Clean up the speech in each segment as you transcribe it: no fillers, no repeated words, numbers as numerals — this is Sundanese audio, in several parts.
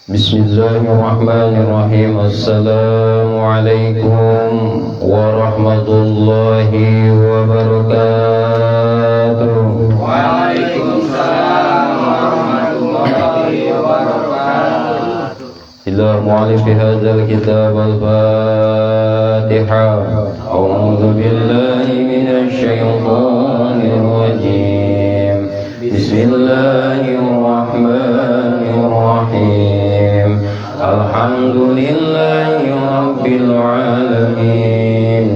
Bismillahirrahmanirrahim. Assalamualaikum warahmatullahi wabarakatuh. Waalaikumsalam warahmatullahi wabarakatuh. إلى مؤلف هذا الكتاب الفاتحة. أعوذ بالله من الشيطان الرجيم. بسم الله الرحمن الرحيم. الحمد لله رب العالمين،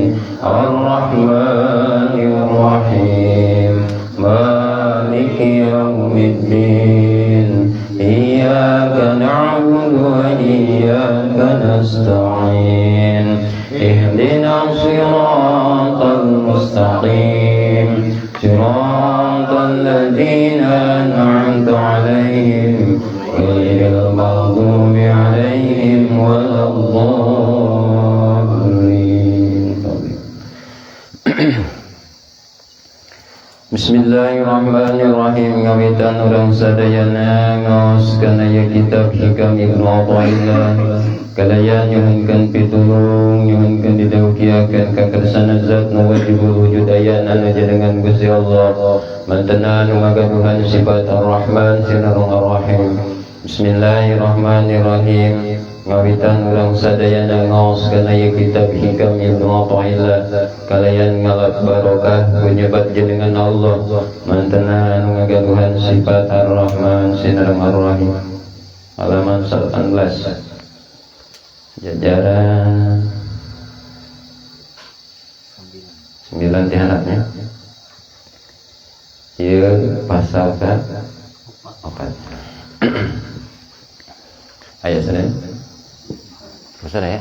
الرحمن الرحيم، مالك يوم الدين، إياك نعبد وإياك نستعين، اهدنا الصراط المستقيم، صراط الذين أنعمت عليهم، غير المغضوب عليهم ولا الضالين. Bismillahirrahmanirrahim. Ngawitan urang sadayana ngaos kana ieu kitab Hikam Ibnu Athaillah kalayan nyuhunkeun pitulung, nyuhunkeun didaukiakeun ka kersana zat nu wajibul wujud ayana dengan Gusti Allah mantena nu ngagaduhan sifat Ar-Rahman sinareng Ar-Rahim. Bismillahirrahmanirrahim. Ngawitan urang sadayana ngaos kana ieu kitab Hikam Ibnu Athaillah kalayan ngalap barokah ku nyebat jenengan Allah mantena anu ngagaduhan sifat Ar-Rahman sinareng Ar-Rahim. Halaman 18, jajaran 9 ti handapnya. Ieu pasal ka 4. Aya sadaya? Sudah ya?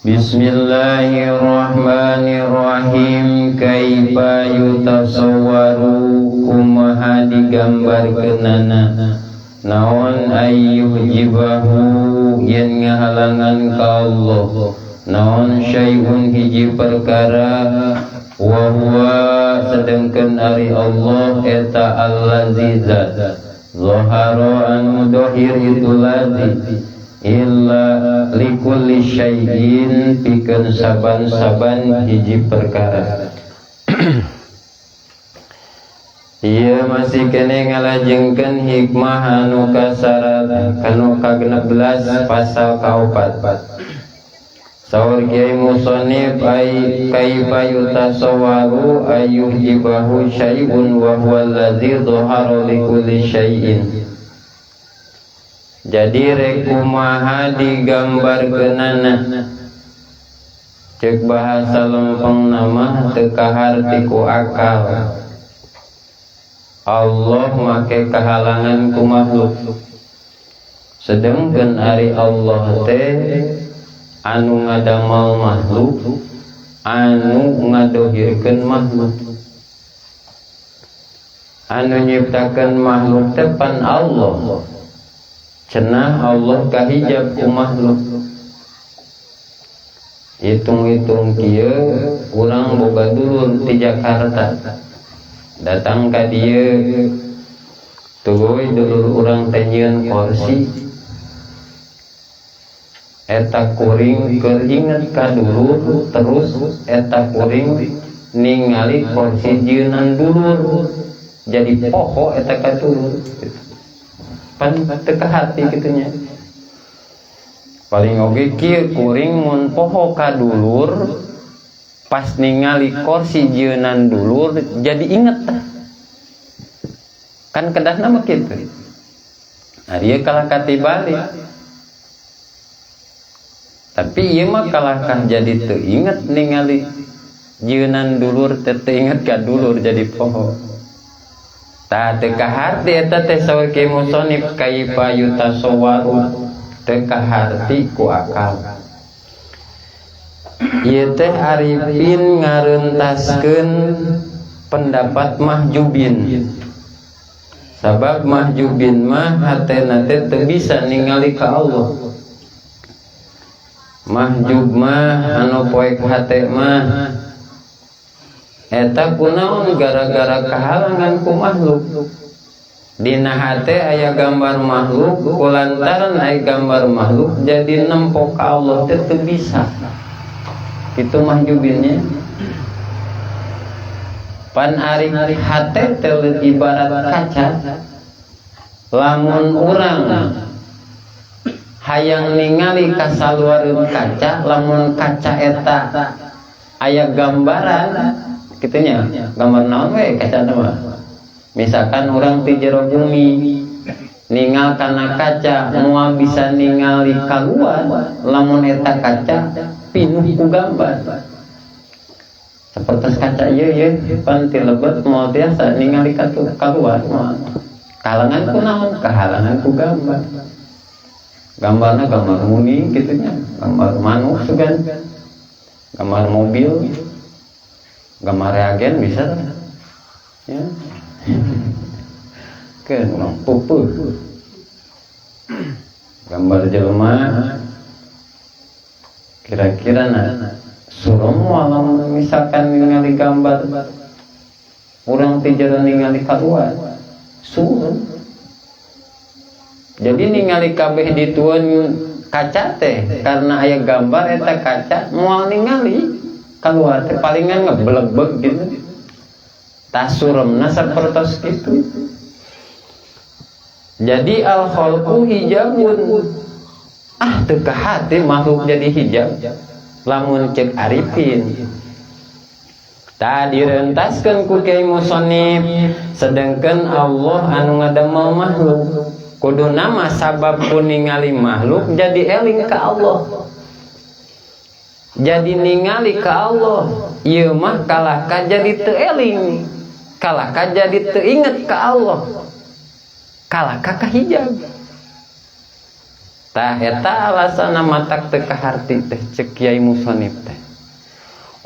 Bismillahirrahmanirrahim. Kaifa yutasawwaru, kumaha digambarkeunana naon, ayyuhjibahu, yen ngahalangan ka Allah naon, syai'un, hiji perkara, wa huwa, sedengkeun ari Allah eta, allazi, zat, zahara, anu dohir itu lazi, illa likulli syai'in, pikeun saban-saban hiji perkara. Ieu masih kene ngalajengkeun hikmah anu kasarat kanu ka-16, pasal kaopat. Saur Kiai Musonif, ai kaifa yutasawwaru ayyuhjibahu syai'un wa huwa allazi dhahara likulli syai'in. Jadi rek kumaha digambarkeunana, cek bahasa lempeng nama teu kaharti ku akal, Allah make kahalangan ku makhluk, sedangkan ari Allah teh anu ngadamal makhluk, anu ngadohirkeun makhluk, anu nyiptakeun makhluk teh pan Allah. Cenah Allah kahijab ku makhluk. Hitung-hitung kieu, urang boga dulur di Jakarta datang ka dieu, tuluy dulur urang teh nyieun kursi eta. Kuring keur inget ka dulur, terus eta kuring ningali kursi jieunan dulur, jadi poho eta ka dulur pan teu hati kitu nya. Paling oge kieu, kuring mun poho ka dulur, pas ningali kursi jieunan dulur jadi inget tah. Kan kedahna mah kitu. Nah, dia kalah katibalik, tapi ieu mah kalahkah jadi teu inget ningali jieunan dulur teh, teu inget ka dulur, jadi poho. Tah, teu kaharti eta teh. Saur Ki Musonif, kaifa yutasawwaru, teu kaharti ku akal. Ieu teh Arifin ngarentaskeun pendapat mahjubin, sabab mahjubin mah hatena teh teu bisa ningali ka Allah. Mahjub mah anu poek hate mah eta kunaon, gara-gara kahalangan ku makhluk. Dina hate aya gambar makhluk, kulantaran aya gambar makhluk jadi nempo ka Allah teh teu bisa. Kitu mahjubinnya. Pan ari hate teh ibarat kaca. Lamun urang hayang ningali ka saluareun kaca, lamun kaca eta aya gambaran kitu nya, gambar naon we kaca teh mah. Misalkan orang di jero bumi ningal kana kaca moal bisa ningali kaluar lamun eta kaca pinuh ku gambar. Sapertos kaca ieu ye pan ti lebet moal tiasa ningali kaluar moal. Kahalangan ku naon? Kahalangan ku gambar. Gambarna gambar muni kitu nya, gambar manuk sugan, gambar mobil, gambar reagen bisa ya. Keun pupuh. Gambar jelema kira-kira na suram lamun misalkan ningali gambar urang ti jero ningali kaluar suram. Jadi ningali kabeh ditueun kaca teh karena aya gambar eta kaca moal ningali kaluar teh palingan ngeblegbeg gitu. Tah suremna sapertos kitu. Jadi al khalqu hijabun. Ah teu kahate makhluk jadi hijab. Lamun cek arifin. Tah direntaskeun ku Kiai Musonif, sedangkan Allah anu ngadamel makhluk. Kudu nama sabab ku ningali makhluk jadi eling ka Allah. Jadi ningali ka Allah. Ieu mah kalahka jadi teu eling. Kalahka jadi teu inget ka Allah. Kalahka ka hijab. Tah eta alasanna matak teu kaharti teh ceuk Kiai Musonif teh.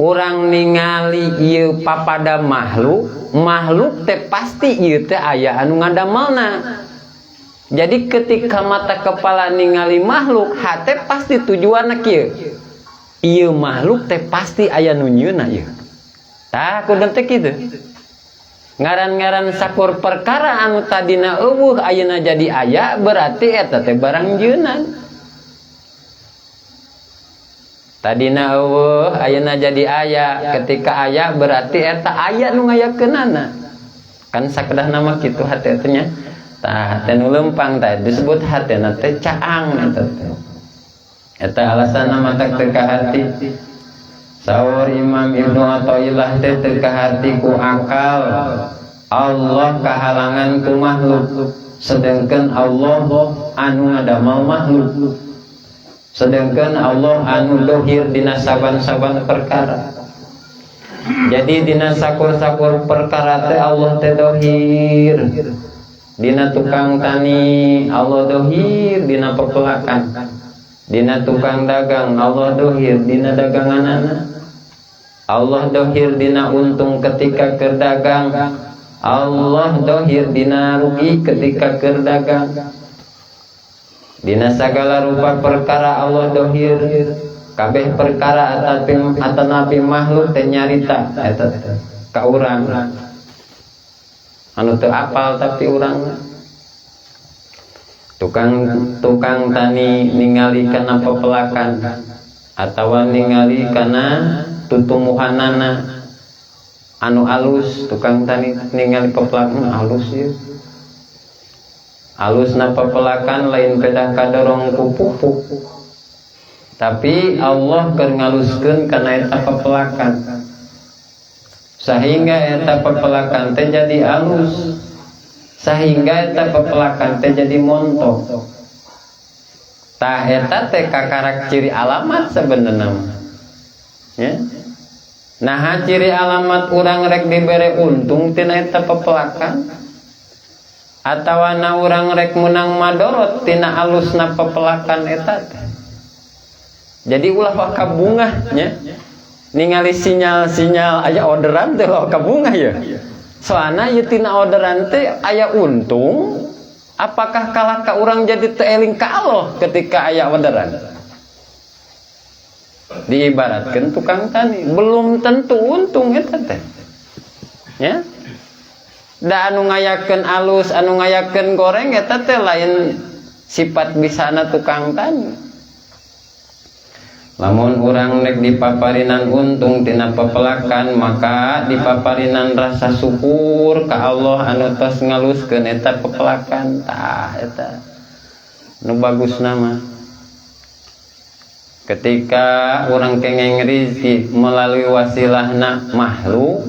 Urang ningali ieu papada makhluk, makhluk teh pasti ieu teh aya anu ngadamelna. Jadi ketika mata kepala ningali makhluk, hate pasti tujuanna kieu. Ieu makhluk teh pasti aya nu nyieunna ieu. Tah kudu teh kitu. Ngaran-ngaran sakur perkara anu tadina eueuh ayeuna jadi aya berarti eta teh barang jieunan. Tadina eueuh ayeuna jadi aya, ketika aya berarti eta aya nu ngayakeunana. Kan sakedah nama kitu hate teh nya. Tah hate nu leumpang tah disebut hatena teh caang eta teh. Eta alasanna matak teu kahati. Saur Imam Ibnu Athaillah teh teu kahati ku akal. Allah kahalangan ku makhluk, sedangkan Allah anu ngadamel makhluk. Sedangkan Allah anu dohir dina saban-saban perkara. Jadi dina sakur-sakur perkara teh Allah teh dohir. Dina tukang tani Allah dohir dina pepelakan. Dina tukang dagang Allah dohir dina daganganana. Allah dohir dina untung ketika keur dagang. Allah dohir dina rugi ketika keur dagang. Dina sagala rupa perkara Allah dohir. Kabeh perkara atanapi makhluk teh nyarita eta ka urang. Anu teu apal tapi urang. Tukang tani ningali kana pepelakan atawa ningali kana tutumuhanana anu alus, tukang tani ningali pepelakan alus ieu. Alusna pepelakan lain pedah kadorong ku pupuk. Tapi Allah keur ngaluskeun kana eta pepelakan. Sehingga eta pepelakan teh jadi alus. Sehingga eta pepelakan teh jadi montok. Tah eta teh kakarak ciri alamat sebenarnya mah. Ya. Nah, ciri alamat urang rek dibere untung tina eta pepelakan atawa na urang rek menang madorot tina alusna pepelakan eta teh. Jadi ulah waka bungah nya. Ningali sinyal-sinyal aya orderan teh ulah waka bungah ya. Soalna ieu tina orderan teh aya untung, apakah kalah ka urang jadi teu eling ka Allah ketika aya orderan? Diibaratkan tukang tani belum tentu untung eta teh. Ya. Da anu ngayakeun alus, anu ngayakeun goreng eta teh lain sifat bisana tukang tani. Lamun urang rek dipaparinan untung tina pepelakan, maka dipaparinan rasa syukur ka Allah anu tos ngaluskeun eta pepelakan. Tah eta nu bagus nama. Ketika urang kengeng rizki melalui wasilahna makhluk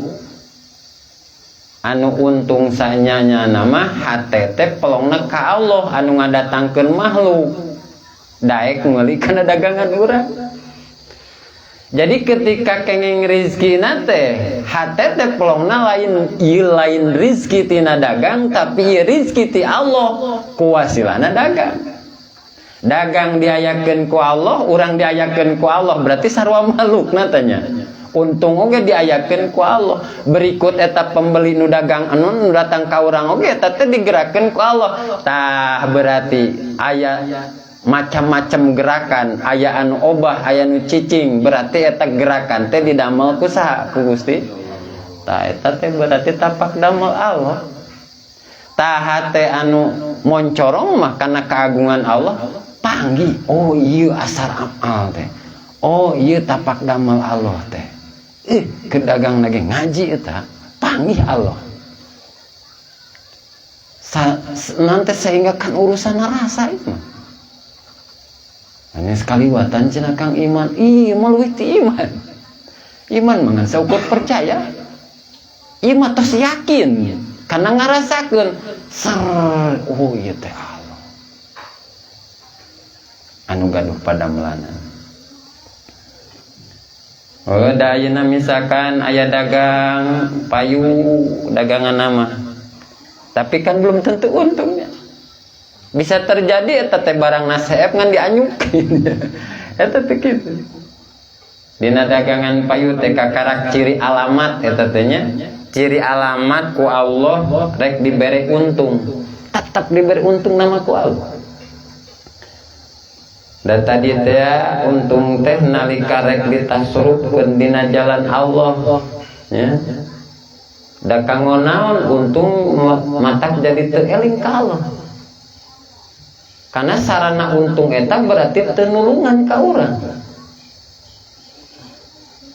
anu untung sanyanya nama hate teh pelongna ka Allah anu ngadatangkeun makhluk daek meuli kana dagangan urang. Jadi ketika kengeng rizki nate hate teh pelongna lain ieu, lain rizki tina dagang, tapi ieu rizki ti Allah ku wasilahna dagang. Dagang diayakeun ku Allah, urang diayakeun ku Allah, berarti sarua makhluk tanya. Untung oge diayakeun ku Allah. Berikut eta pembeli nu dagang anu nu datang ka urang oge eta teh digerakkeun ku Allah. Tah berarti aya macam-macam gerakan, aya anu obah, aya anu cicing, berarti eta gerakan teh didamel ku saha? Ku Gusti. Tah eta teh berarti tapak damel Allah. Tah hate anu moncorong mah kana keagungan Allah, panggih, oh iya asar amal teh. Oh iya tapak damel Allah teh. Kedagang lagi ngaji eta, panggih Allah. Nanti sehingga kan urusan rasa itu. Hanya sekali watan cenah Kang iman, ih meluih ti iman. Iman mah saukur percaya. Iman tos yakin karena ngarasakeun ser, oh iya teh Allah. Anu gaduh padamelana. Oh, da ayeuna misalkan aya dagang payu dagangan nama. Tapi kan belum tentu untungnya. Bisa terjadi eta teh barang naseep ngan dianyukeun. Eta teh kitu. Dina dagangan payu teh kakarak ciri alamat eta teh nya. Ciri alamat ku Allah rek dibere untung. Tetap dibere untung nama ku Allah. Dan tadi teh untung teh nalika rek ditasrufkeun dina jalan Allah ya. Da kanggo naon untung matak jadi teu eling ka Allah. Karena sarana untung eta berarti teu nulungan ka urang.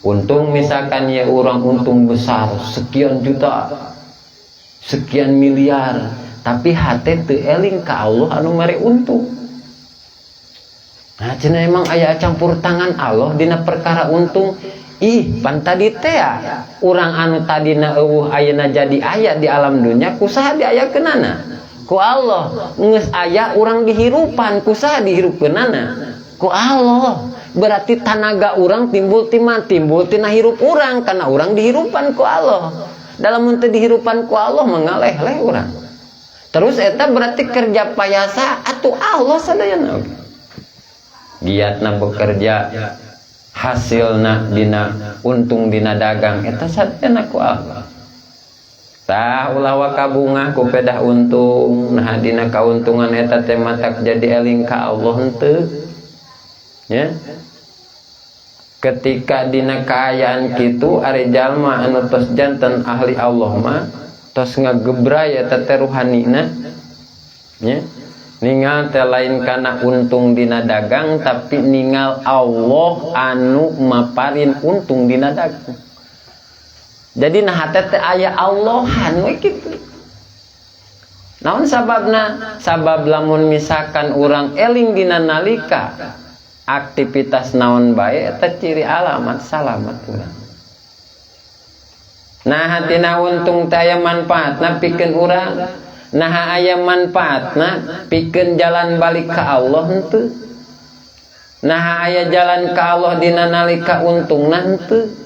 Untung misalkan ya urang untung besar sekian juta, sekian miliar, tapi hate teu eling ka Allah anu mere untung. Nah, cenah emang aya campur tangan Allah dina perkara untung. Ih, pan tadi teh ya, urang anu tadina eueuh ayeuna jadi aya di alam dunya, kusaha diayakeunana? Ku Allah. Geus aya urang dihirupan, kusaha dihirupkeunana? Ku Allah. Berarti tanaga urang timbul tima, timbul tina hirup urang karena urang dihirupan ku Allah. Dalam mun teu dihirupan ku Allah mengaleh-leh urang. Terus eta berarti kerja payasa atuh Allah sadayana oge. Giatna bekerja hasilna dina untung dina dagang eta sadayana ku Allah. Tah ulah wakabungah ku pedah untung, nah dina kauntungan eta teh matak jadi eling ka Allah henteu. Ya. Ketika dina kaayaan kitu ari jalma anu tos janten ahli Allah mah tos ngagebray eta teh ruhanina. Ya. Ningal teh lain kana untung dina dagang tapi ningal Allah anu maparin untung dina dagang. Jadi nah hate teh aya Allahan we kitu. Naon sababna? Sabab lamun misalkan urang eling dina nalika aktivitas naon bae eta ciri alamat salamat urang. Nah hatina untung teh aya manfaatna pikeun urang. Nah aya manfaatna pikeun jalan balik ka Allah henteu. Nah aya jalan ka Allah dina nalika untungna henteu.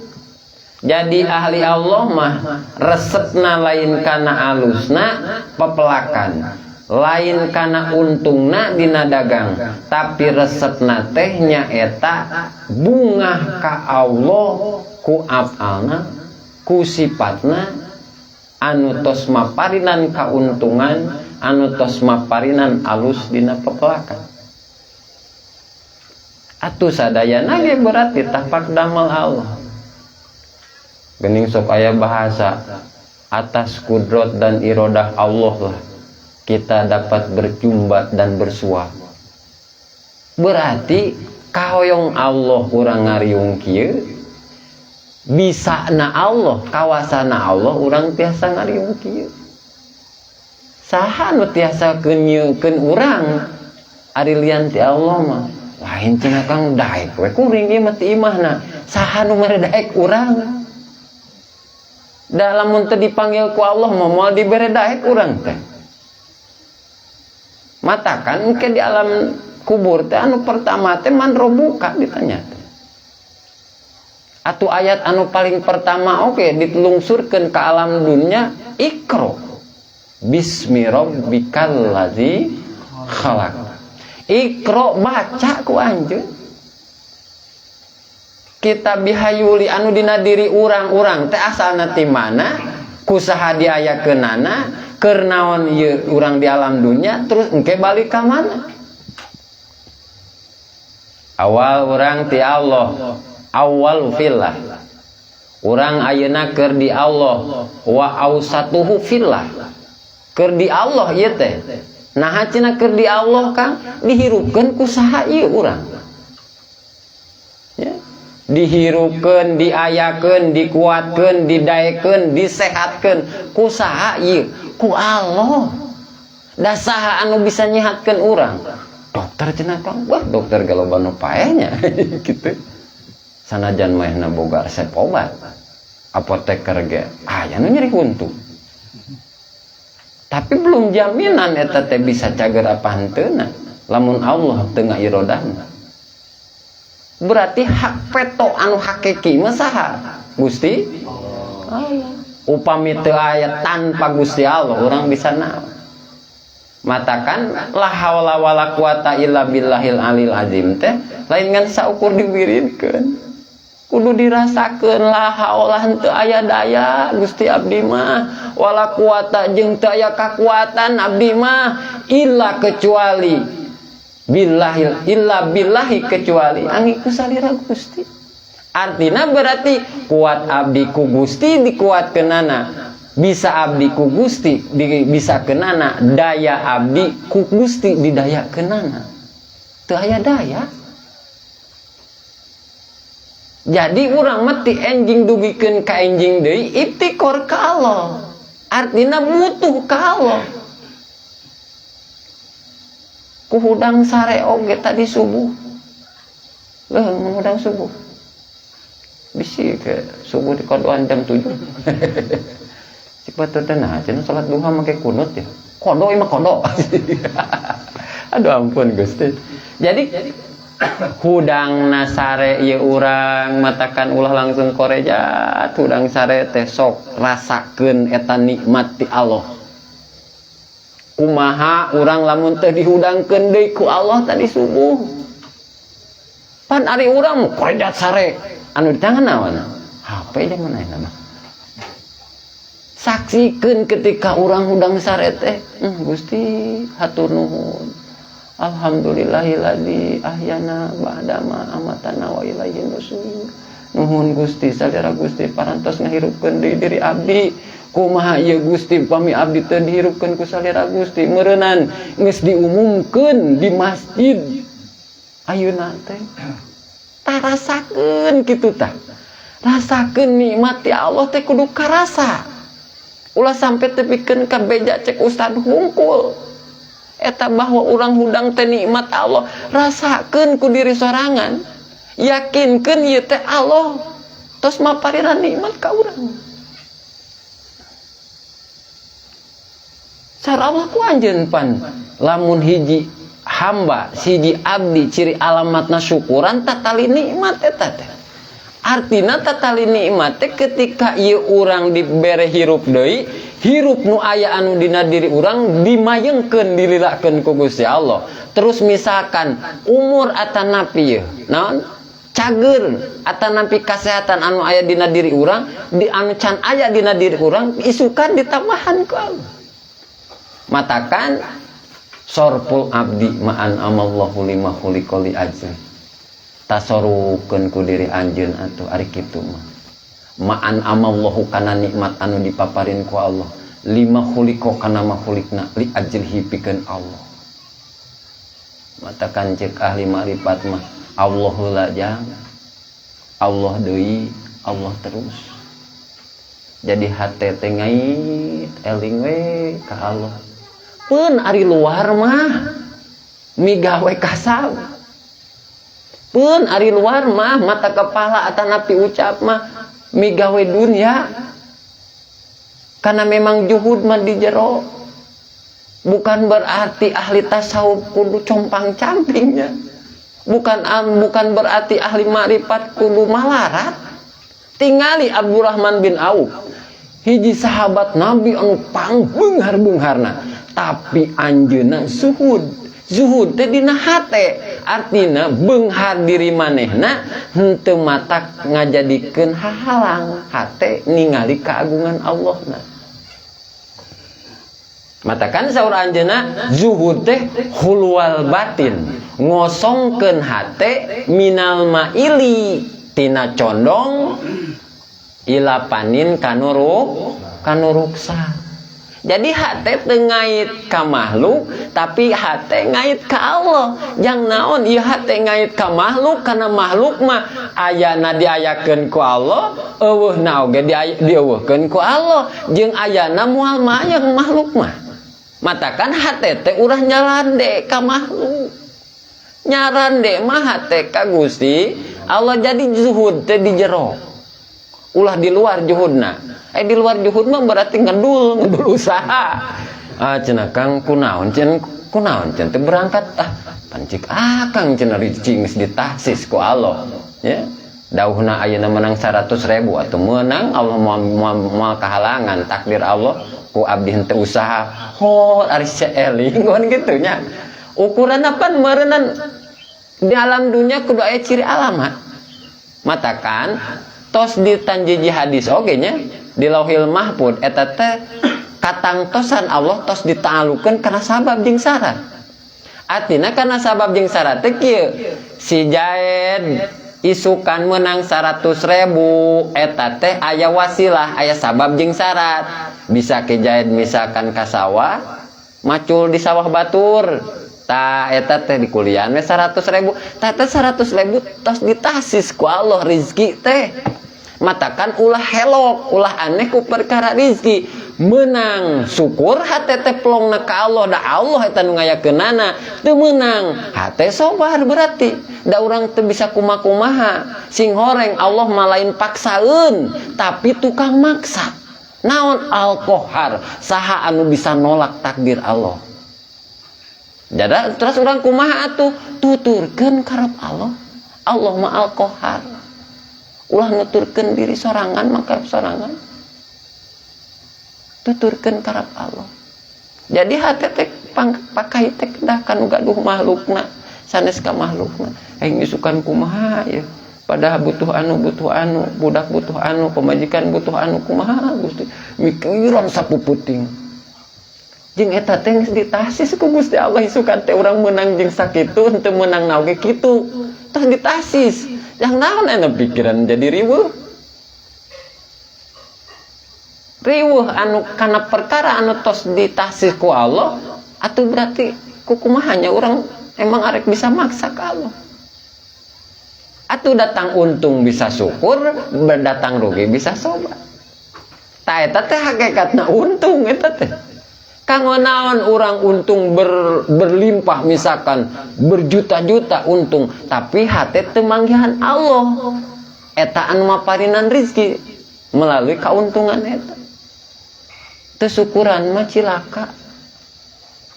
Jadi ahli Allah mah resepna lain kana alusna pepelakan, lain kana untungna dina dagang, tapi resepna teh nyaeta bungah ka Allah ku afalna, ku sifatna anu tos maparinan kauntungan, anu tos maparinan alus dina pepelakan. Atuh sadayana ge berarti tapak damel Allah. Gening sok aya bahasa Atas kudrat dan iradah Allah lah kita dapat berjumpa dan bersua. Berarti kahoyong Allah urang ngariung kieu, bisa na Allah, kawasana Allah urang tiasa ngariung kieu. Saha nu tiasa keun urang ari lian ti Allah mah? Lain cenah Kang daek we kuring ieu mah ti imahna. Saha nu mere daek urang? Da lamun teu dipanggil ku Allah mah moal dibere daek urang teh. Matakan engke di alam kubur teh anu pertama teh man robuka ditanya teh. Atuh ayat anu paling pertama oke ditelungsurkeun ka alam dunya, Iqra bismi rabbikal ladzi khalaq. Iqra, baca ku anjeun. Kita bihayuli anu dina diri urang-urang teh asalna ti mana, kusaha diayakeunana, keur naon ieu urang di alam dunya, terus engke balik ka mana? Awal urang ti Allah, awal fillah. Urang ayeuna keur di Allah, wa ausatuhu fillah. Keur di Allah ieu teh. Naha cenah keur di Allah Kang? Dihirupkeun ku saha ieu urang? Ya. Dihirupkeun, diayakeun, dikuatkeun, didaekeun, disehatkeun ku saha ieu? Ku Allah. Da saha anu bisa nyehatkeun urang? Dokter cenah Kang. Wah, dokter ge loba nu paehnya gitu. Sanajan maehna boga resep obat. Apoteker ge aya nu nyeri huntu. Tapi belum jaminan eta teh bisa cager apa henteuna lamun Allah teu ngairodahna. Berarti hak peto anu hakiki mah saha? Gusti Allah. Upami teu aya tanpa Gusti Allah urang bisa naon? Matakan la haula wala quwata illa billahil alil azim teh lain ngan saukur diwiridkeun. Kudu dirasakeun la haula henteu aya daya Gusti abdi mah, wala quwata jeung teu aya kakuatan abdi mah illa kecuali billahil illa billahi kecuali angi ku salira Gusti. Artina berarti kuat abdi ku Gusti dikuatkeunana, bisa abdi ku Gusti di, bisa kenana, daya abdi ku Gusti didayakeunana. Teu aya daya. Jadi urang mah ti enjing dugikeun ka enjing deui iftikor ka Allah. Artina butuh ka Allah. Ku hudang sare oge tadi subuh. Leuh hudang subuh. Bisi ke subuh di kodoan jam 7. Cik batur teh nah cenah salat duha make kunut ya. Kodo ieu mah kodo. Aduh ampun Gusti. Jadi hudang nasare ieu urang matakan ulah langsung korejat, hudang sare teh sok rasakeun eta nikmat ti Allah. Kumaha urang lamun teu dihudangkeun deui ku Allah tadi subuh. Pan ari urang korejat sare anu di tangan naon? HP zaman ayeuna mah. Saksikeun ketika urang hudang sare teh, Gusti hatur nuhun. Alhamdulillahilladzi ahyana ba'dama amatana wa ilaihi nusyur. Nuhun Gusti salira Gusti parantos ngahirupkeun deui diri abdi. Kumaha ieu Gusti pami abdi teu dihirupkeun ku salira Gusti meureunnan geus diumumkeun di masjid. Ayeuna teh tarasakeun kitu tah. Rasakeun nikmat ti Allah teh kudu karasa. Ulah sampai tepikeun ka beja cek ustad hungkul. Eta bahwa urang hudang teh nikmat Allah, rasakeun ku diri sorangan, yakinkeun ieu teh Allah tos mapariran nikmat ka urang. Cara Allah ku anjeun pan lamun hiji hamba siji abdi ciri alamatna syukuran tatali nikmat eta teh. Artina tatali nikmat teh ketika ieu urang dibere hirup deui, hirup nu aya anu dina diri urang dimayengkeun dililakeun ku Gusti Allah. Terus misalkan umur atanapi ieu naon cager atanapi kasehatan anu aya dina diri urang di anu can aya dina diri urang isukan ditambahan ku Allah. Matakan sorpul abdi ma'an amallahu lima khuliqali ajrin. Tasorukeun ku diri anjeun atuh ari kitu mah. Ma'an amallahu kana nikmat anu dipaparin ku Allah. Lima khuliqo kana makhulikna li ajlihi pikeun Allah. Matakan cek ahli ma'rifat mah Allah heula jang. Allah deui, Allah terus. Jadi hate teh ngait eling we ka Allah. Peun ari luar mah migawe kasab. Peun ari luar mah mata kepala atanapi ucap mah migawe dunia. Karena memang juhud mah di jero. Bukan berarti ahli tasawuf kudu compang-campingnya. Bukan berarti ahli ma'rifat kudu malarat. Tingali Abdurrahman bin Auf, hiji sahabat Nabi anu pangbeunghar-beungharna, tapi anjeunna zuhud. Zuhud teh dina hate, artina beunghar diri manehna henteu matak ngajadikeun hahalang hate ningali keagungan Allahna. Matakan saur anjeunna zuhud teh hulwal batin, ngosongkeun hate minal maili tina condong ila panin kanuruksa. Jadi hate teu ngait ka makhluk, tapi hate ngait ka Allah. Jang naon ieu hate ngait ka makhluk, karena makhluk mah ayana diayakeun ku Allah, eueuhna oge dieuweuhkeun ku Allah. Jeung ayana moal mayang makhluk mah. Matakan hate teh urang nyarande ka makhluk. Nyarande mah hate ka Gusti Allah. Jadi zuhud teh di jero. Ulah di luar juhudna. Di luar juhud mah berarti ngedul usaha. Ah cenah Kang kunaon cenah, kunaon cenah teu berangkat ah pancik akang cenah rezeki geus ditahsis ku Allah. Ya. Dauhna ayeuna menang 100.000 atau menang Allah moal kahalangan takdir Allah ku abdi henteu usaha. Ho ari seeling kan kitu nya. Ukuran apa meureunnan di alam dunia kudu aya ciri alamat. Matakan tos ditanjiji hadis oge nya di Lauhil Mahfud eta teh katangtosan Allah tos dita'alukeun kana sabab jeung syarat. Artina kana sabab jeung syarat teh kieu, si Jaed isukan menang 100.000 eta teh aya wasilah, aya sabab jeung syarat. Bisa ke Jaed misalkan ka sawah macul di sawah batur, ta eta teh di kuliah we 100.000, ta teh 100.000 tos ditahsis ku Allah rizki teh. Matakan ulah helok, ulah aneh ku perkara rizki. Menang syukur hate teh plongna ka Allah, da Allah eta nu ngayakeunana. Teu meunang hate sobar berarti. Da urang teu bisa kumaha-kumaha. Sing horeng Allah mah lain paksaeun, tapi tukang maksa. Naon al-Qahar, saha anu bisa nolak takdir Allah. Jadi terus urang kumaha atuh? Tuturkeun karep Allah. Allah mah al-Qahar. Ulah nuturkeun diri sorangan maka sorangan. Tuturkeun karep Allah. Jadi hate teh pakai teh kedah kanu gaduh makhlukna, sanes ka makhlukna. Aing isukan kumaha ya? Padahal butuh anu, butuh anu, budak butuh anu, pemajikan butuh anu, kumaha Gusti? Mikiran sapuputing. Jeung eta teh geus ditahsis ku Gusti Allah isukan teh urang meunang jeung sakitu, henteu meunang na oge kitu. Tah ditahsis. Yang naon anu pikiran jadi riweuh. Riweuh anu kana perkara anu tos ditahsis ku Allah, atuh berarti kukumahanya urang emang arek bisa maksa ka Allah. Atuh datang untung bisa syukur, berdatang rugi bisa sobat. Ta eta teh hakikatna untung eta teh. Kanggo naon urang untung berlimpah misalkan berjuta-juta untung, tapi hate teu manggihan Allah. Eta anu maparinan rizki melalui kauntungan eta. Teu syukuran mah cilaka.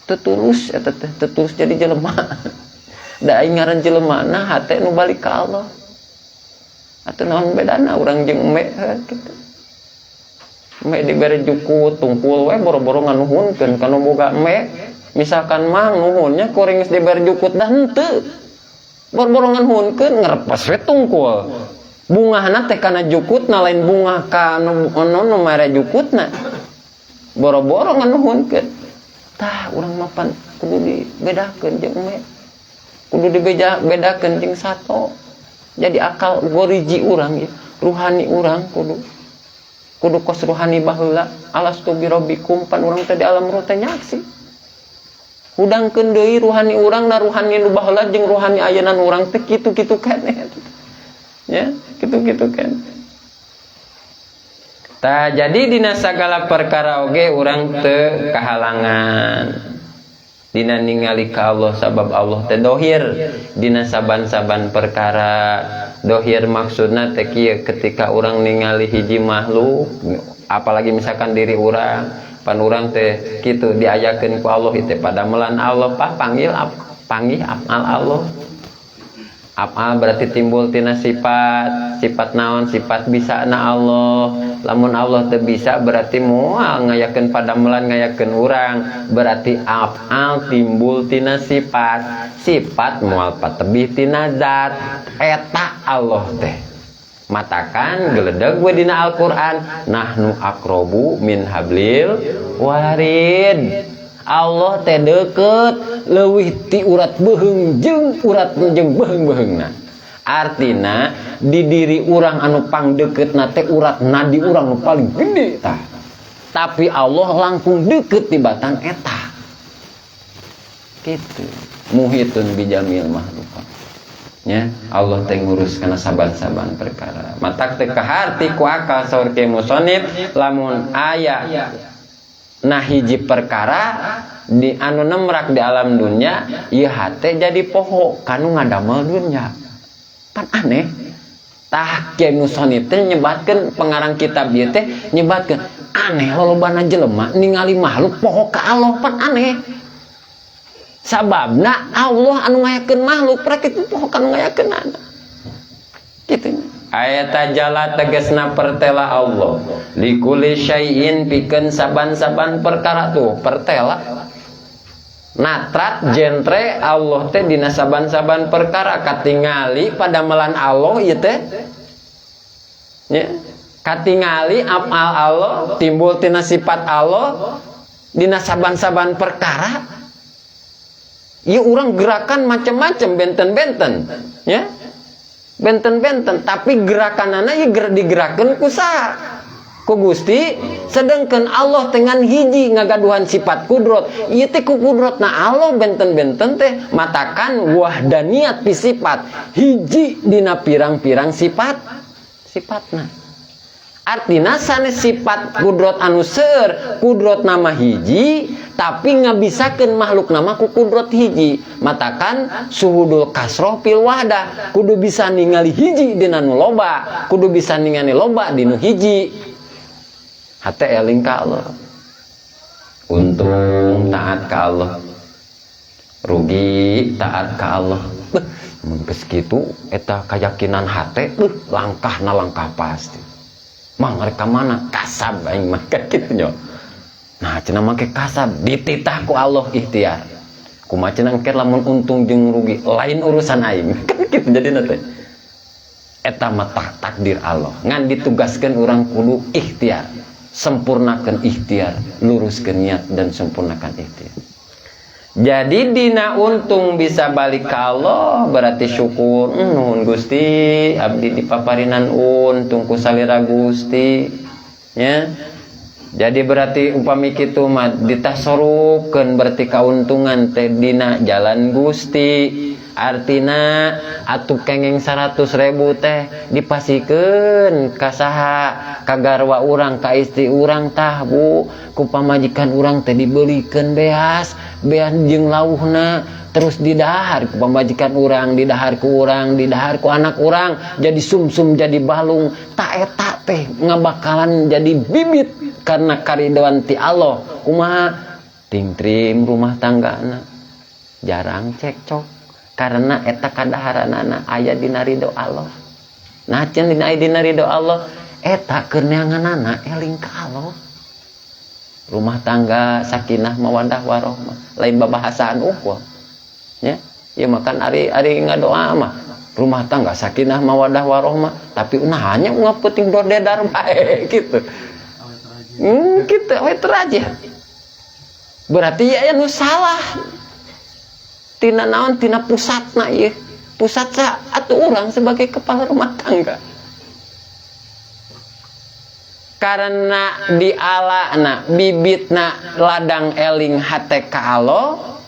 Teu tulus eta teh, teu tulus jadi jelema. Da aing ngaran jelema na hate nu balik ka Allah. Atuh naon bedana urang jeung embe kitu. Embe dibere jukut tungkul we boro-boro nganuhunkeun ka nu boga embe. Misalkan mah nuhunnya kuring geus dibere jukut dah henteu. Boro-boro nganuhunkeun ngerepes we tungkul. Bungahna teh kana jukutna lain bunga ka nu mere jukutna. Boro-boro nganuhunkeun. Tah urang mah pan kudu dibedakeun jeung embe. Kudu dibedakeun jeung sato. Jadi akal goriji urang ieu. Ruhani urang kudu kudu kos ruhani baheula. Alastu birabbikum, pan urang teh di alam roh teh nyaksi. Hudangkeun deui ruhani urang na, ruhani nu baheula jeung ruhani ayeuna urang teh kitu-kitu keneh. Ya, kitu-kitu keneh. Tah, jadi dina sagala perkara oge urang teu kahalangan. Dina ningali ka Allah, sabab Allah teh dohir dina saban-saban perkara. Dohir maksudna teh kieu, ketika urang ningali hiji makhluk, apalagi misalkan diri urang, pan urang teh kitu diayakeun ku Allah teh padamelan Allah, pak panggil panggih amal Allah. Af'al berarti timbul tina sifat. Sifat naon? Sifat bisa na Allah. Lamun Allah teu bisa, berarti moal ngayakeun padamelan, ngayakeun urang. Berarti af'al timbul tina sifat, sifat moal patebih tina zat. Eta Allah teh matakan geledeg we dina Al-Qur'an, nahnu aqrabu min hablil warid. Allah teh deket leuwih ti urat beuheung jeung urat jeung beuheung-beuheungna. Artina di diri urang anu pangdeukeutna teh urat nadi urang nu paling gede tah, tapi Allah langkung deket tibatan eta. Kitu muhitun bijamil makhlukat nya. Allah teh ngurus kana saban-saban perkara. Matak teu kaharti ku akal, saur ke musonib, lamun aya nah hiji perkara di anu nemrak di alam dunia ieu, hate jadi poho kanu ngadamel dunia. Pan aneh. Tah, Kiai Musonib teh nyebatkeun, pengarang kitab ieu teh nyebatkeun, aneh lolobana jelema ningali makhluk poho ka Allah. Pan aneh, sababna Allah anu ngayakeun makhluk, prakit poho kanu ngayakeun kitu. Ayat jala tegesna pertela Allah, likuli syai'in pikeun saban-saban perkara. Tuh pertela, natrat jentre Allah teh dina saban-saban perkara. Katingali padamelan Allah ieu teh nya, katingali afal Allah timbul tina sifat Allah dina saban-saban perkara. Ieu urang gerakan macam-macam, benten-benten ya, benten-benten, tapi gerakanana ieu digerakkeun ku saha? Ku Gusti. Sedangkan Allah dengan hiji ngagaduhan sifat kudrot, ieu teh ku kudrotna Allah benten-benten teh. Matakan wahdaniyat fi sifat, hiji dina pirang-pirang sifat sifatna. Artina sanes sifat kudrot anu seueur, kudrot nama hiji, tapi ngabisakeun makhluk nama ku kudrot hiji. Matakan suhudul kasroh fil wahdah, kudu bisa ningali hiji dina nu loba, kudu bisa ningali loba dinu hiji. Hate eling ka Allah, untung taat ka Allah, rugi taat ka Allah. Beuh, mun geus kitu eta kayakinan hate, beuh, langkahna langkah pasti. Mang, rek ka mana? Kasab aing mah, kan kitu nya. Nah, cenah make kasab dititah ku Allah ikhtiar. Kumaha cenah engke lamun untung jeung rugi lain urusan aing. Kan kitu jadina teh. Eta mah takdir Allah. Ngan ditugaskeun urang kudu ikhtiar. Sempurnakan ikhtiar, luruskan niat dan sempurnakan ikhtiar. Jadi dina untung bisa balik ke Allah, berarti syukur. Nuhun Gusti, abdi dipaparinan untung ku salira Gusti. Ya. Jadi berarti upami kitu mah ditasorupkeun, berarti kauntungan teh dina jalan Gusti. Artina atuh kengeng 100 ribu teh dipasikeun ka saha? Ka garwa urang, ka istri urang. Tah Bu, ku pamajikan urang teh dibelikeun beas, beas jeung lauhna, terus didahar ku pamajikan urang, didahar ku urang, didahar ku anak urang, jadi sumsum, jadi balung. Tak eta teh ngabakalan jadi bibit karena karidoan ti Allah. Kumaha tingtrim rumah tanggana, jarang cekcok, karena eta kadaharanana aya dina ridho Allah. Nah, cenah dina aya dina ridho Allah, eta keur neanganana eling ka Allah. Rumah tangga sakinah mawadah warohmah, lain babahasaan ukhuwah nya. Ya makan ari ari ngadoa mah rumah tangga sakinah mawadah warohmah, tapi nah hanya ngapeting dordedar bae gitu. Gitu awet aja. Berarti ya nu salah tina naon? Tina pusatna ieu. Pusat sa atuh urang sebagai kepala rumah tangga. Karena dialana bibitna ladang eling hate ka Allah,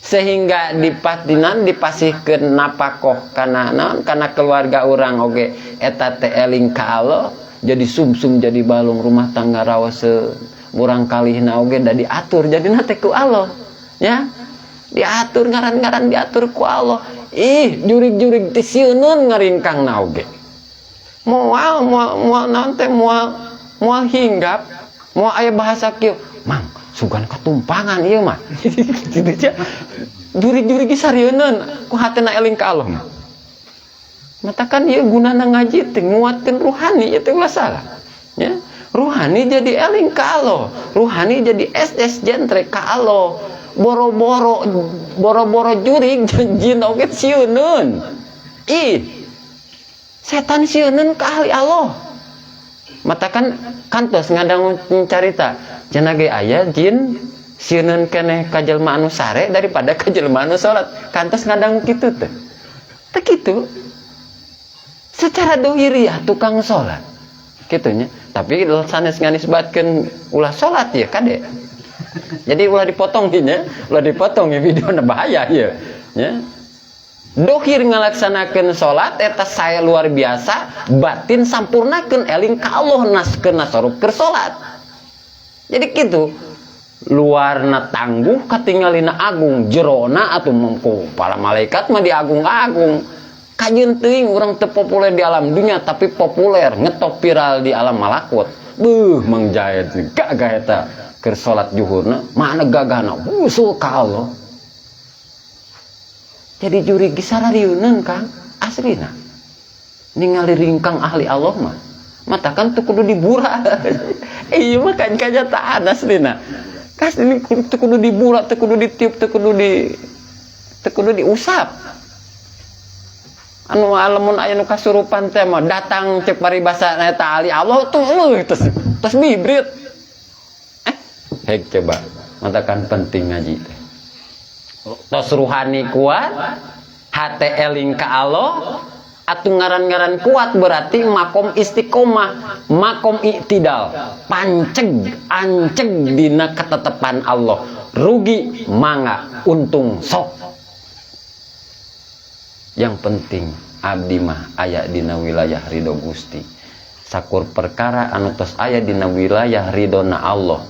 sehingga dipatinan dipasihkeun napakoh kana naon, kana keluarga urang oge eta teh eling ka Allah. Jadi sumsum, jadi balung, rumah tangga rawaseun, murang kalihna oge da diatur jadi teh ku Allah ya, diatur ngaran-ngaran, diatur ku Allah. Ih, jurig-jurig teh sieuneun ngaringkangna oge moal moal moal naon teh, moal moal hinggap, moal aya bahasa kieu, "Mang, sugan katumpangan ieu mah." Gitu aja. Jurig-jurig sarieun ku hatena eling ka Allah mah. Matakan ieu gunana ngaji teh nguatkeun ruhani, ieu teh ulah salah ya. Ruhani jadi eling ka Allah, ruhani jadi SS jentre ka Allah. Boro-boro boro-boro jurig, jin oge sieuneun. Ih, setan sieuneun ka ahli Allah. Matakan kantos ngadang carita cenah ge aya jin sieuneun keneh ka jelema anu sare daripada ka jelema anu salat. Kantos ngadang kitu teh. Teh kitu secara dohiriah tukang salat kitu nya, tapi sanes nganisbatkeun ulah salat ya, kade. Jadi ulah dipotong nya, ulah dipotong ya video, bahaya ya nya. Dohir ngalaksanakeun salat eta saya luar biasa, batin sampurnakeun eling ka Allah naskeun nasaruf keur salat. Jadi gitu, luarna tangguh, katingalina agung, jerona atau mampu para malaikat mah diagung-agung. Kajeun teuing urang teu populer di alam dunia, tapi populer ngetop viral di alam malakut. Beuh, Mang Jaid gagah eta keur salat juhurna, mana gagahna usul ka Allah. Jadi jurig sararieuneun, Kang, aslina ningali ringkang ahli Allah mah. Matakan tuh kudu dibura. Iya mah kan kenyataan aslina. Kas ini teu kudu dibura, teu kudu ditiup, teu kudu diusap. Anu lamun aya nu kasurupan teh mah datang, cek paribasa eta ahli Allah tuh leuh tos tos bibrit. Eh, hek coba, matakan penting ngaji teh. Tos ruhani kuat, hate eling ka Allah, atuh ngaran-ngaran kuat berarti makom istiqomah, makom iktidal, panceg, anceg dina ketetepan Allah. Rugi mangga, untung sok. Yang penting abdi mah aya dina wilayah ridho Gusti. Sakur perkara anu tos aya dina wilayah ridhona Allah,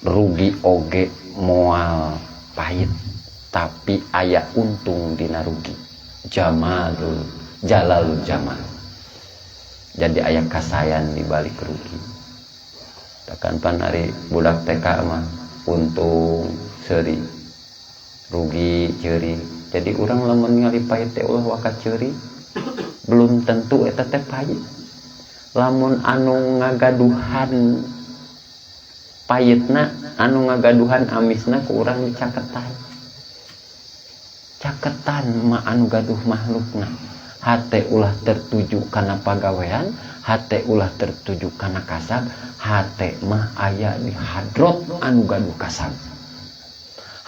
rugi oge moal pahit, tapi aya untung dina rugi. Jamalul Jalalul Jamal. Jadi aya kasayan di balik rugi. Takkan pan ari budak TK mah untung seuri, rugi ceuri. Jadi urang lamun ningali pahit teh ulah waka ceuri. Belum tentu eta teh pahit. Lamun anu ngagaduhan pahitna, anu ngagaduhan amisna ku urang dicaketan. Caketan mah anu gaduh makhlukna. Hate ulah tertuju kana pagawean, hate ulah tertuju kana kasab, hate mah aya di hadrot anu gaduh kasab.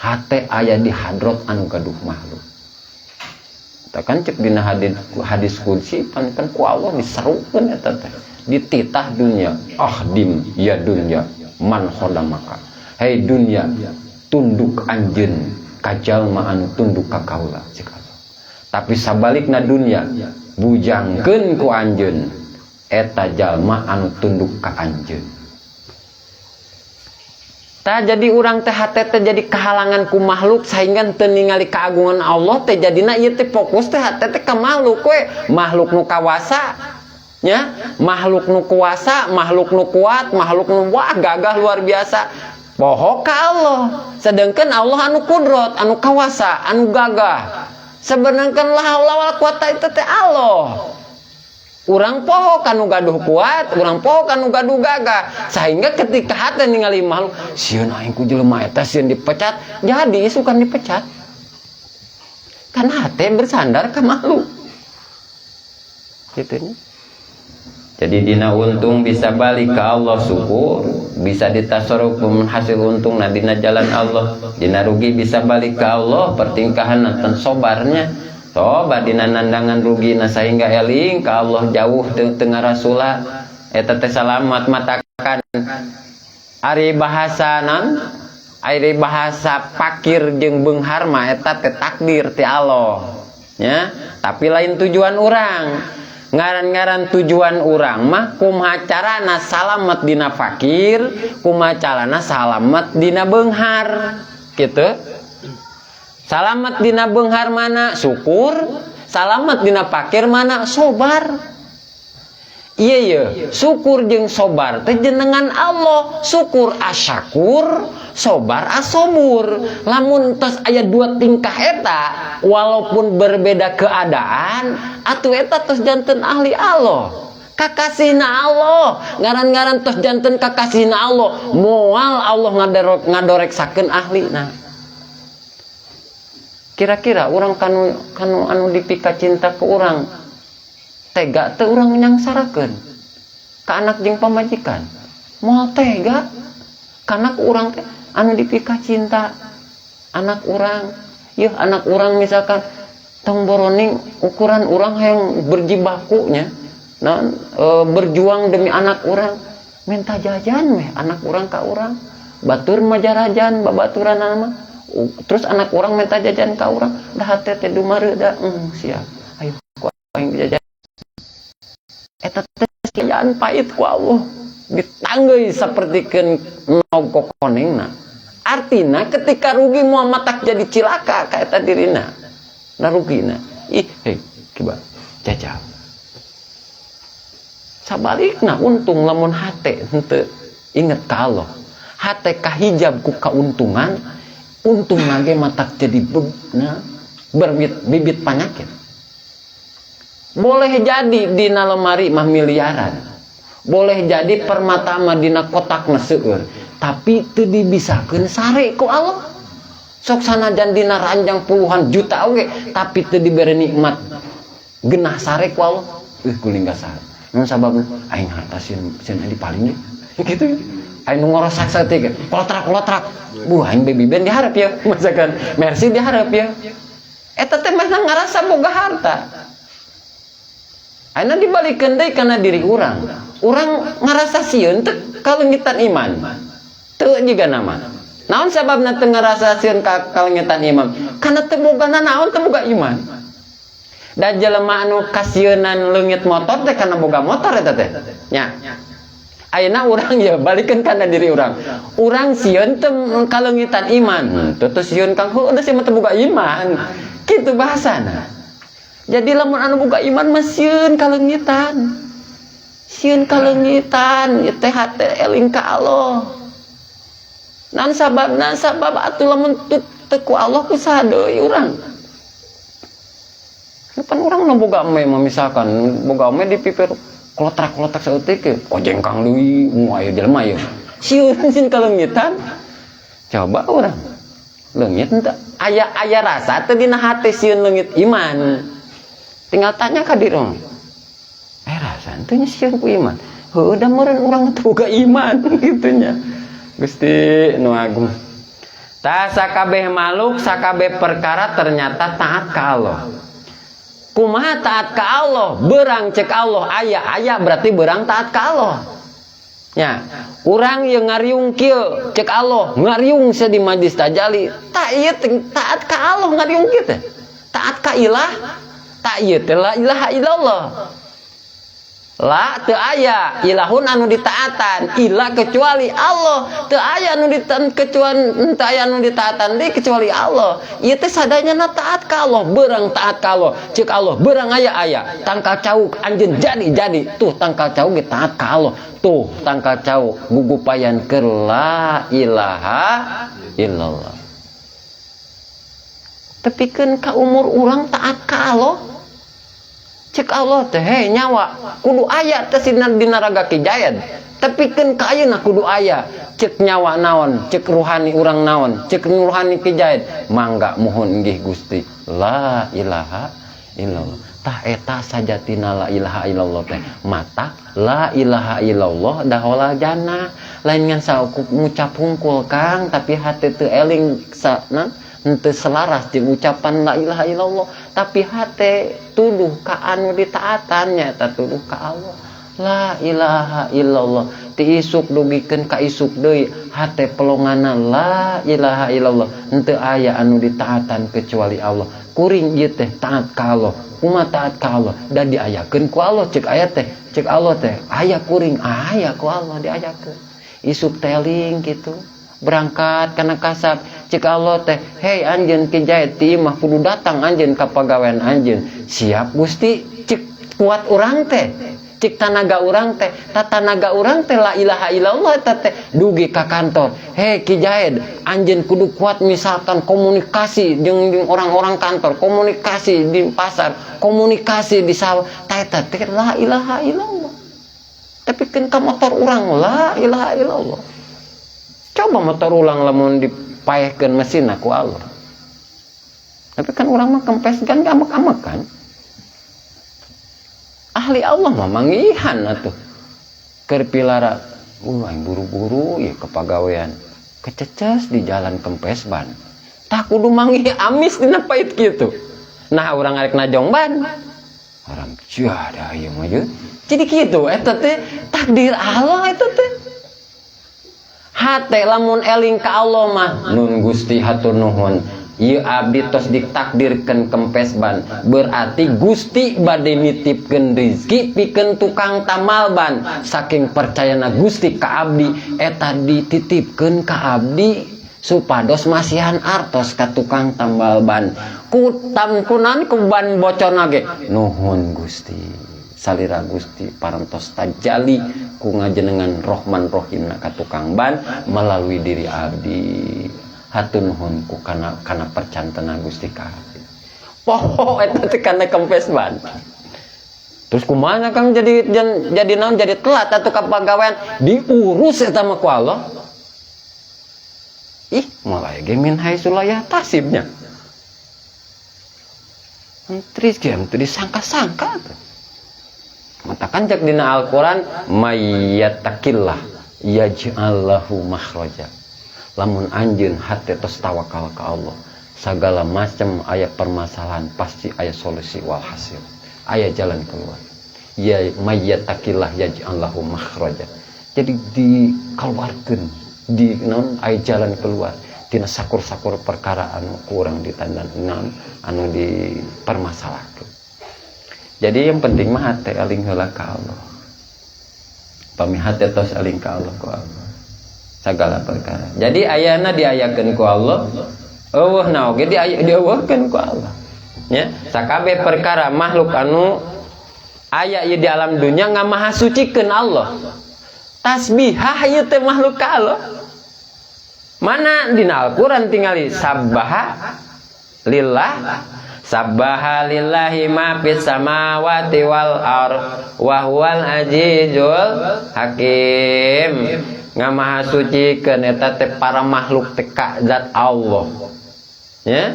Hate aya di hadrot anu gaduh makhluk. Kan cek dina hadis, hadis qudsi pan kan ku Allah diserukeun eta teh. Dititah dunia, "Akhdim ya dunya man khodamaka." Hei dunia, tunduk anjeun ka jalma anu tunduk ka kaula, cek Allah. Tapi sabalikna dunia, bujangkeun ku anjeun eta jalma anu tunduk ka anjeun. Tah, jadi urang teh hate teh jadi kehalangan ku makhluk sehingga teu ningali keagungan Allah teh. Jadina ieu teh fokus teh hate teh ka makhluk we, makhluk nu kawasa nya, makhluk nu kuasa, makhluk nu kuat, makhluk nu wah gagah luar biasa. Poho ka Allah, sedangkan Allah anu kudrot, anu kawasa, anu gagah. Sebenarnya kan la haula wala quwata itu teh Allah. Urang poho kanu gaduh kuat, urang poho kanu gaduh gagah, sehingga ketika hati ningali makhluk, sieun aing ku jelema eta, sieun dipecat, jadi isukan dipecat karena hati bersandar ke makhluk gitu nya. Jadi dina untung bisa balik ke Allah, syukur, bisa ditasarruf hasil untung nah dina jalan Allah. Dina rugi bisa balik ke Allah, pertingkahan dan sobarnya. Coba dina nandangan rugi nah sehingga eling ke Allah, jauh tengah rasulah eta teh salamat mata. Misalkan ari bahasa non, ari bahasa pakir jeung beunghar mah eta teh takdir ti Allah nya, tapi lain tujuan urang. Ngaran-ngaran tujuan urang mah kumaha carana salamet dina fakir, kumaha carana salamet dina beunghar gitu. Salamet dina beunghar mana syukur, salamet dina fakir mana sobar. Iya iya, syukur jeung sobar teh jenengan Allah. Syukur asyakur, sobar asobur. Lamun tos aya dua tingkah eta, walaupun berbeda keadaan, atuh eta tos janten ahli Allah. Kakasihna Allah, ngaran-ngaran tos janten kakasihna Allah, moal Allah ngadoreksakeun ahlina. Kira-kira urang kanu kanu anu dipika cinta ke urang, tega teu urang nyangsarakeun ka anak jeung pamajikan? Moal tega, karena ku urang teh anu dipika cinta anak urang. Yeuh, anak urang misalkan tong boroning ukuran urang hayang berjibakunya, nah, berjuang demi anak urang, minta jajan meh anak urang ka urang, batur mah jarajan babaturan mah. Terus anak urang minta jajan ka urang, dah hate teh dumareuda, siap ayo ku aing jajan. Eta teh jajan pahit ku Allah ditanggeuy sapertikeun nog kokonengna. Artina ketika rugi moal matak jadi cilaka ka eta dirina. Nah, rugina ih hei kiba jajal. Sabalikna untung, lamun hate henteu inget ka Allah, hate kahijab ku kauntungan, untung lagi matak jadi nah, berbit bibit penyakit. Boleh jadi dina lemari mah miliaran, boleh jadi permata mah dina kotak seueur, tapi teu dibisakeun sare ku Allah. Sok sanajan dina ranjang puluhan juta oge, tapi teu dibere nikmat genah sare ku Allah. Guling sare. Nun sababna? Aing harta sieun sieun di paling gitu ya. Aing nu ngorosak saeutik kolotrak kolotrak. Buh, aing baby band diharap ya, misalkan Mercy diharap ya. Eta teh mah ngarasa boga harta. Ayeuna dibalikeun deui kana diri urang. Urang ngarasa sieun teu kaleungitan iman? Teu jiga nama. Naon sababna teu ngarasa sieun ka kaleungitan iman? Karena teu boga nanaon, teu boga iman. Da jelema anu kasieunan leungit motor teh kana boga motor eta teh. Nya. Ayeuna urang ya balikeun kana diri urang. Urang sieun teu kaleungitan iman? Teu teu sieun, Kang. Heueuh, da sieun mah teu boga iman. Kitu bahasana. Jadi lamun anu boga iman mah sieun kaleungitan. Sieun kaleungitan, ieu teh hate eling ka Allah. Nan sababna? Sabab atuh lamun teu ku Allah, ku saha deui urang? Pan urang nu boga eme mah, misalkan boga eme di pipir kolotrak-kolotrak saeutik ge, ojeng kang deui, mu aya jelema ieu. Sieun sieun kaleungitan. Coba urang leungit henteu? Aya aya rasa teu dina hate sieun leungit iman? Tinggal tanya ka diri urang. Rasa henteu nya sieun ku iman? Heueuh, da meureun urang teu boga iman kitu nya. Gusti nu agung. Tah, sakabeh makhluk, sakabeh perkara ternyata taat ka Allah. Kumaha taat ka Allah? Berang cek Allah aya, aya berarti berang taat ka Allah. Ya, urang yang ngariung kieu, cek Allah ngariung sia di majlis tajali. Tak ieu teh taat ka Allah ngariung kieu teh. Taat ka ilah, tak ieu teh la ilaha illallah. La teu aya ilahun anu ditaatan, ila kecuali Allah. Teu aya anu ditaatan kecuali, teu aya anu ditaatan deui kecuali Allah. Ieu teh sadayana taat ka Allah, beurang taat ka Allah. Cek Allah beurang aya, aya. Tangkal cau anjeun jadi, jadi. Tuh tangkal cau ge taat ka Allah. Tuh tangkal cau gugupayan keur la ilaha illallah. Tepikeun ka umur urang taat ka Allah. Cek Allah teh, hei nyawa, kudu aya teh dina raga Ki Jayad. Tepikeun ka ayeuna kudu aya. Cek nyawa naon, cek ruhani urang naon, cek ruhani Ki Jayad. Mangga mohon nggih Gusti. La ilaha illallah. Tah eta sajatina la ilaha illallah teh. Mata la ilaha illallah dahola jannah. Lain ngan saukur ngucap hungkul, Kang, tapi hate teu eling sa, na, henteu selaras jeung ucapan la ilaha illallah, tapi hate tuduh ka anu ditaatan, nyaeta tuduh ka Allah. La ilaha illallah. Ti isuk dugikeun ka isuk deui hate pelongana la ilaha illallah. Henteu aya anu ditaatan kecuali Allah. Kuring ieu teh taat ka Allah. Kumaha taat ka Allah? Da diayakeun ku Allah cek aya teh. Cek Allah teh aya kuring aya ku Allah diayakeun. Isuk teling gitu. Berangkat kana kasab cek Allah teh, hei anjeun Ki Jaid ti imah kudu datang anjeun ka pagawean anjeun. Siap Gusti, cek kuat urang teh, cek tanaga urang teh, tanaga urang teh la ilaha illallah eta teh dugi ka kantor. Hei Ki Jaid, anjeun kudu kuat misalkan komunikasi jeung orang-orang kantor, komunikasi di pasar, komunikasi di sawah, ta eta teh la ilaha illallah. Tapi keun ka motor urang la ilaha illallah. Coba motor ulang lamun dipaehkeun mesin ku Allah. Tapi kan urang mah kempes kan amek-amek kan. Ahli Allah mah manggihan atuh. Keur pilara, aing buru-buru ya kepagawean. Kececes di jalan kempes ban. Tah kudu manggih amis dina pait kitu. Nah urang arek najong ban. Orang ada ieu mah ye. Jadi kitu eta teh takdir Allah eta teh. Hate lamun eling ka Allah mah nun Gusti hatur nuhun. Ieu abdi tos ditakdirkeun kempes ban, berarti Gusti bade nitipkeun rezeki pikeun tukang tamal ban. Saking percayana Gusti ka abdi eta dititipkeun ka abdi supados masihan artos ka tukang tambal ban. Ku tamkunan ku ban bocorna ge nuhun Gusti. Salira Gusti parantos tajali ku ngajenengan Rohman Rohimna ka tukang ban melalui diri abdi. Hatur nuhun ku kana percantana Gusti ka abdi. Poho eta teh kana kempes ban. Terus kumaha Kang jadi naon, jadi telat atuh ka pagawean diurus eta mah ku Allah. Ih, mulai ge min haitsu la yahtasibnya. Menteri ge teu disangka-sangka tuh. Matakan cek dina Al-Quran mayyattaqillah yaj'al lahu makhraja. Lamun anjeun hate tos tawakal ka Allah, segala macam aya permasalahan pasti aya solusi walhasil, aya jalan keluar. Ya mayyattaqillah yaj'al lahu makhraja. Jadi dikeluarkeun di naon aya jalan keluar tina sakur-sakur perkara anu kurang ditandan naon anu dipermasalahkeun. Jadi yang penting mah hate eling heula ka Allah. Pami hate tos eling ka Allah ku Allah. Segala perkara. Jadi ayana diayakeun ku Allah, eueuhna oge dieuweuhkeun ku Allah. Ya, sakabeh perkara makhluk anu aya ieu di alam dunya ngamahasucikeun Allah. Tasbihah ieu teh makhluk ka Allah. Mana dina Al-Qur'an tingali sabbaha lillah, sabbaha lillahi ma fis samawati wal ard wa huwal azizul hakim. Ngamahasucikeun eta teh para makhluk teh ka zat Allah. Ya,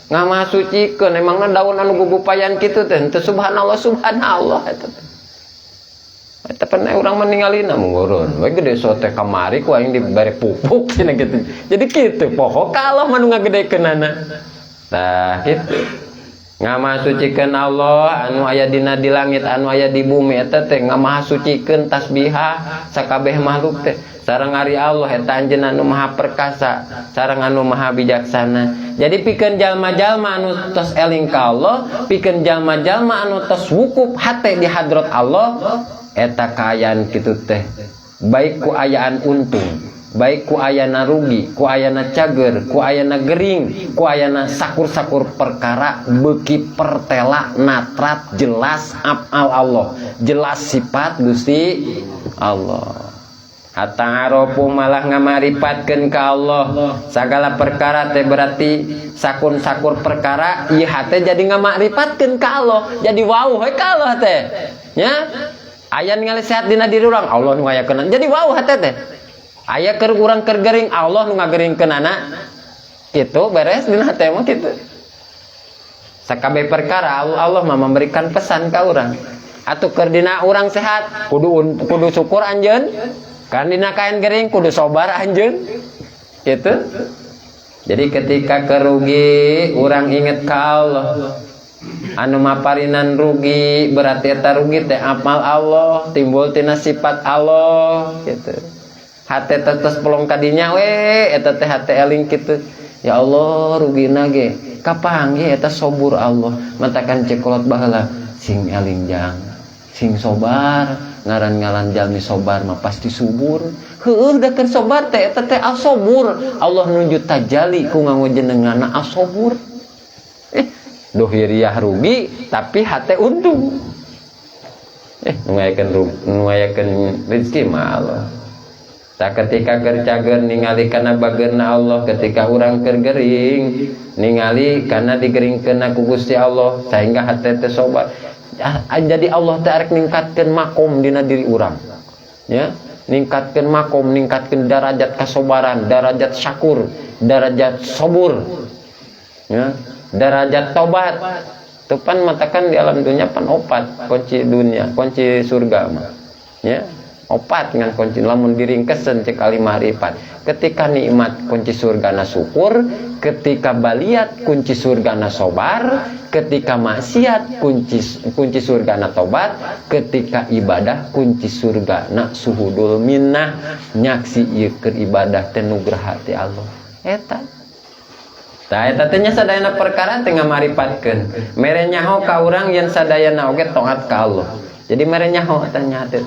ngamahasucikeun emangna daun anu gugupayan kitu teh henteu subhanallah subhanallah eta teh. Eta pernah urang meningalina mungurun. We gede sote kamari ku aing dibere pupuk cenah kitu. Jadi kitu pokok ka Allah mah nu ngagedekeunana. Tah kitu. Ngamahasucikeun Allah anu aya dina di langit anu aya di bumi eta teh ngamahasucikeun tasbihah sakabeh makhluk teh. Sareng ari Allah eta anjeun anu maha perkasa sareng anu maha bijaksana. Jadi pikeun jalma-jalma anu tos eling ka Allah, pikeun jalma-jalma anu tos wukuf hate di hadrat Allah, eta kaayaan kitu teh baik ku ayaan untung, baik ku ayana rugi, ku ayana cager, ku ayana gering, ku ayana sakur-sakur perkara beuki pertela natrat jelas afal Allah, jelas sifat Gusti Allah. Hatta arofu malah ngamaripatkeun ka Allah sagala perkara teh berarti sakun-sakur perkara ieu hate jadi ngamakripatkeun ka Allah, jadi wauh we ka Allah teh. Nya aya ningali sehat dina diri urang Allah nu ngayakeun jadi wauh hate teh. Aya keur urang keur gering Allah nu ngageringkeunana. Kitu beres dina hate mah kitu. Sakabeh perkara Allah mah memberikan pesan ka urang. Atuh keur dina urang sehat kudu syukur anjeun. Kan dina kain gering kudu sobar anjeun. Gitu. Jadi ketika kerugi urang inget ka Allah. Anu maparinan rugi berarti eta rugi teh amal Allah, timbul tina sifat Allah gitu. Hate tetes pelong kadinya we eta teh hate eling kitu. Ya Allah rugina ge kapanggih eta sobur Allah. Matakan cekolot baheula sing eling jang, sing sobar, ngaran-ngaran jalmi sobar mah pasti subur. Heueuh da keur sobar teh eta teh asobur. Allah nunjuk tajali ku nganggo jenengana asobur. Dohiriah rugi tapi hate untung. Nu ngayakeun rezeki mah Allah. Tak ketika keur cager ningali kana bageurna Allah, ketika urang keur gering ningali kana digeringkeun ku Gusti Allah sehingga hate teh sobar. Jadi Allah teh arek ningkatkeun makom dina diri urang. Ya, ningkatkeun makom, ningkatkeun darajat kasobaran, darajat syakur, darajat sobur. Ya, darajat tobat. Itu pan matakan di alam dunia pan opat kunci dunia, kunci surga mah. Ya, opat ngan kunci lamun diringkesen cek ahli makrifat. Ketika nikmat kunci surgana syukur, ketika baliat kunci surgana sobar, ketika maksiat kunci surgana tobat, ketika ibadah kunci surgana suhudul minnah, nyaksi ieu keur ibadah teh nugraha ti Allah. Eta. Tah eta teh nya sadayana perkara teh ngamaripatkeun. Mere nyaho ka urang yen sadayana oge taat ka Allah. Jadi mere nyaho teh nya teh.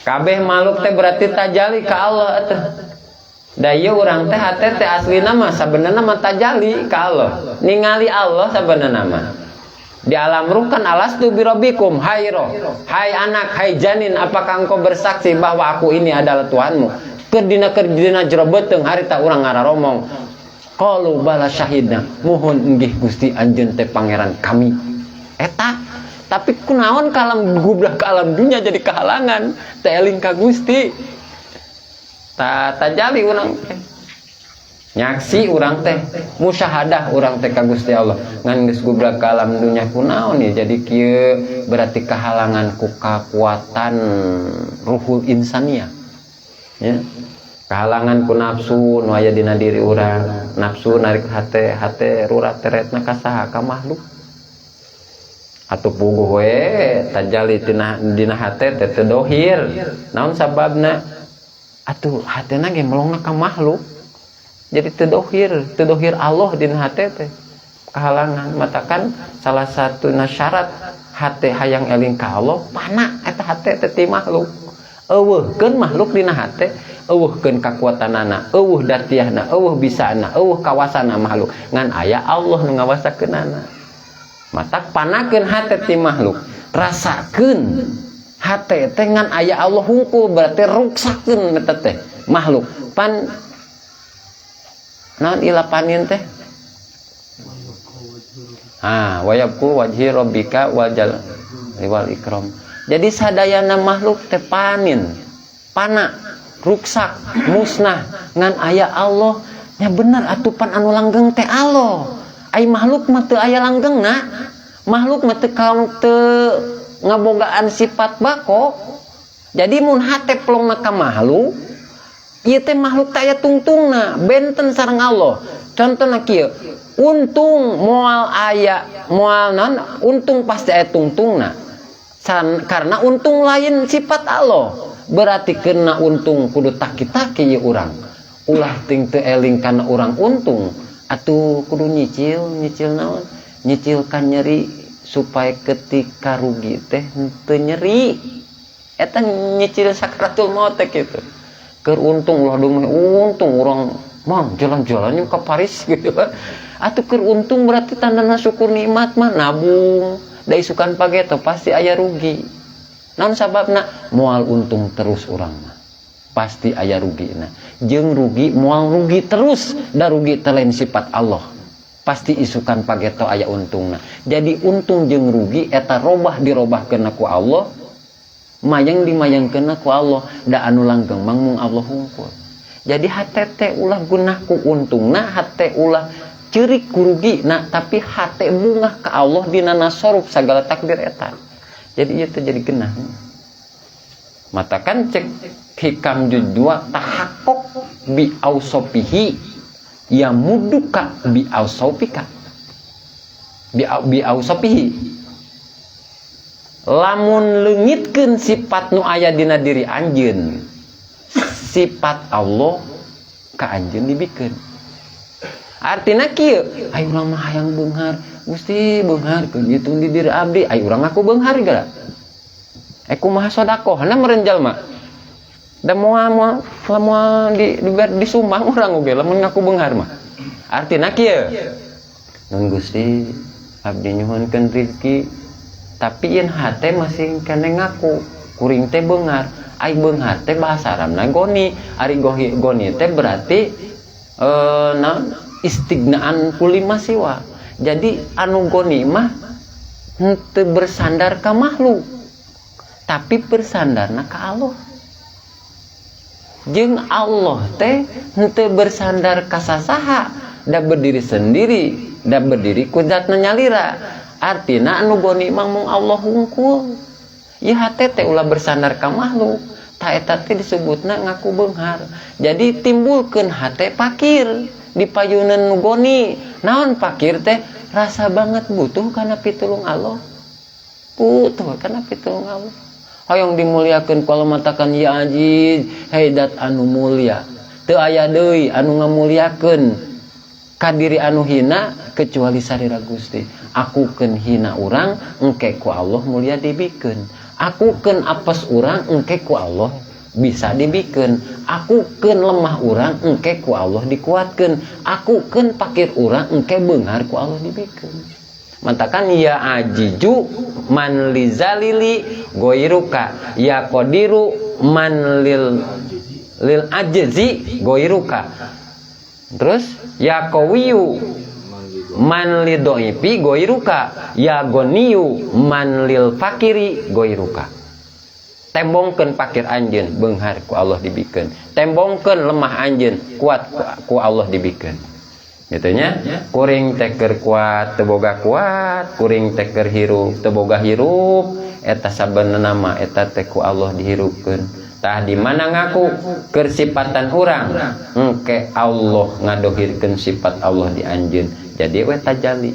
Kabeh makhluk teh berarti tajali ka Allah atuh. Da ieu urang teh hate teh aslina mah sabenerna mah tajali ka Allah. Ningali Allah sabenerna mah. Di alam ruh kan alastu birabbikum, hai roh, hai anak, hai janin, apakah engkau bersaksi bahwa aku ini adalah Tuhanmu? Keur dina jero beuteung harita urang ngararomong. Qalu bala syahidna, muhun enggih Gusti anjeun teh pangeran kami. Eta tapi kunaon kalam gublah ke alam dunia jadi kehalangan teh eling ka Gusti. Ta tajali urang teh. Nyaksi urang teh musyahadah urang teh ka Gusti Allah. Ngan geus gubrak ka alam dunia kunaon ya jadi kieu berarti kehalangan ku kakuatan ruhul insaniyah. Ya. Kahalangan ku nafsu nu aya dina diri urang, nafsu narik hate, hate rurat teretna ka saha ka makhluk. Atuh puguh we tajali dina hate teh teu dohir. Naon sababna? Atuh hatena ge melongna ka makhluk. Jadi teu dohir Allah dina hate teh. Kahalangan matakan salah satu syarat hate hayang eling ka Allah pana eta hate teh ti makhluk. Eueuhkeun makhluk dina hate, eueuhkeun kakuatanana, eueuh datiahna, eueuh bisana, eueuh kawasana makhluk. Ngan aya Allah nu ngawasakeunana. Matak panakeun hate ti makhluk, rasakeun hate teh ngan aya Allah hungkul berarti ruksakeun eta teh makhluk. Pan naon ilapanin teh? Ah, wayabku wajhi rabbika wal jalali wal ikram. Jadi sadayana makhluk teh panin, pana, ruksak, musnah ngan aya Allah. Nya bener atupan anu langgeng teh Allah. Ai makhluk mah teu aya langgengna. Makhluk mah teu teu ngabogaan sifat bako. Jadi mun hate plongna ka makhluk, ieu teh makhluk teh aya tungtungna, benten sareng Allah. Contohna kieu, untung moal aya, moal naon, untung pasti aya tungtungna. Karena untung lain sifat Allah. Berarti kena untung kudu taki-taki ieu urang. Ulah ting teu eling kana urang untung, atuh kudu nyicil, nyicil naon? Nyicil kan nyeri supaya ketika rugi teh teu nyeri. Eta nyicil sakaratul maut teh kitu. Keur untung ulah dumeh untung urang mang jalan-jalan ke Paris gitu kan. Atuh keur untung berarti tandana syukur nikmat mah nabung. Da isukan pageto pasti aya rugi. Naon sababna? Moal untung terus urang mah. Pasti aya rugina. Jeung rugi moal rugi terus, da rugi teh lain sifat Allah. Pasti isukan pageto aya untungna. Jadi untung jeung rugi eta robah dirobahkeun ku Allah, mayang dimayangkeun ku Allah, da anu langgeng mah mung Allah hungkul. Jadi hate teh ulah gunah ku untungna, hate ulah ceurik ku rugina, tapi hate bungah ka Allah dina nasoruf sagala takdir eta. Jadi ieu teh jadi genah. Matakan cek hikam juz 2 tahakkuk bi ausofihi ya muduka bi ausofika. Bi ausofihi. Lamun leungitkeun sifat nu aya dina diri anjeun, sifat Allah ka anjeun dibikeun. Artina kieu, ai urang mah hayang beunghar, Gusti beungharkeun itu di diri abdi, ai urang ngaku beunghar gara. Kumaha sodakohna meureun jalma? Da moal moal moal di disumbang urang oge lamun ngaku beunghar mah. Artina kieu. Nun Gusti abdi nyuhunkeun rezeki, tapi yen hate masih kene ngaku kuring teh beunghar. Ai beunghar teh bahasa Arabna goni. Ari goni teh berarti naon, istignaan kulli masiwa. Jadi anu goni mah henteu bersandar ka makhluk, tapi bersandarna ka Allah. Jeung Allah teh henteu bersandar ka sasaha, da berdiri sendiri, da berdiri ku zatna nyalira. Artina anu goni mah mung Allah hungkul. Ieu hate teh ulah bersandar ka makhluk, ta eta teh disebutna ngaku beunghar. Jadi timbulkeun hate fakir di payunan nu goni. Naon fakir teh? Rasa banget butuh kana pitulung Allah. Butuh kana pitulung Allah. Hoyong dimuliakeun ku Allah matakan ya aziz, hei dat anu mulia. Teu aya deui anu ngamuliakeun ka diri anu hina kecuali sarira Gusti. Akukeun hina urang engke ku Allah mulia dibikeun. Akukeun apes urang engke ku Allah bisa dibikeun. Akukeun lemah urang engke ku Allah dikuatkeun. Akukeun pakir urang engke beunghar ku Allah dibikeun. Matakan ya ajiju man lizalili goiruka, ya qadiru man lil ajzi goiruka. Terus ya qawiyu man lidoifi goiruka, ya goniyu man lil fakiri goiruka. Tembongkeun pakir anjeun beunghar ku Allah dibikeun. Tembongkeun lemah anjeun kuat ku Allah dibikeun. Gitu nya. Kuring teh keur kuat teu boga kuat, kuring teh keur hirup teu boga hirup, eta sabenerna mah eta teh ku Allah dihirupkeun. Tah di mana ngaku keur sipatan urang, engke Allah ngadohirkeun sifat Allah di anjeun. Jadi we tajali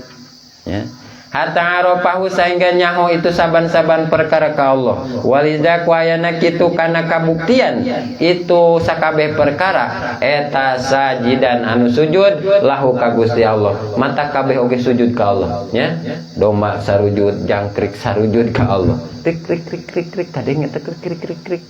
ya. Hatta arafahu sehingga nyaho itu saban-saban perkara ka Allah. Walidza kuayana kitu kana kabuktian itu sakabeh perkara eta sajidan anu sujud lahu ka Gusti Allah. Mata kabeh oge sujud ka Allah nya. Domba sarujud, jangkrik sarujud ka Allah. Krik krik krik krik krik kadeng eta krik krik krik krik.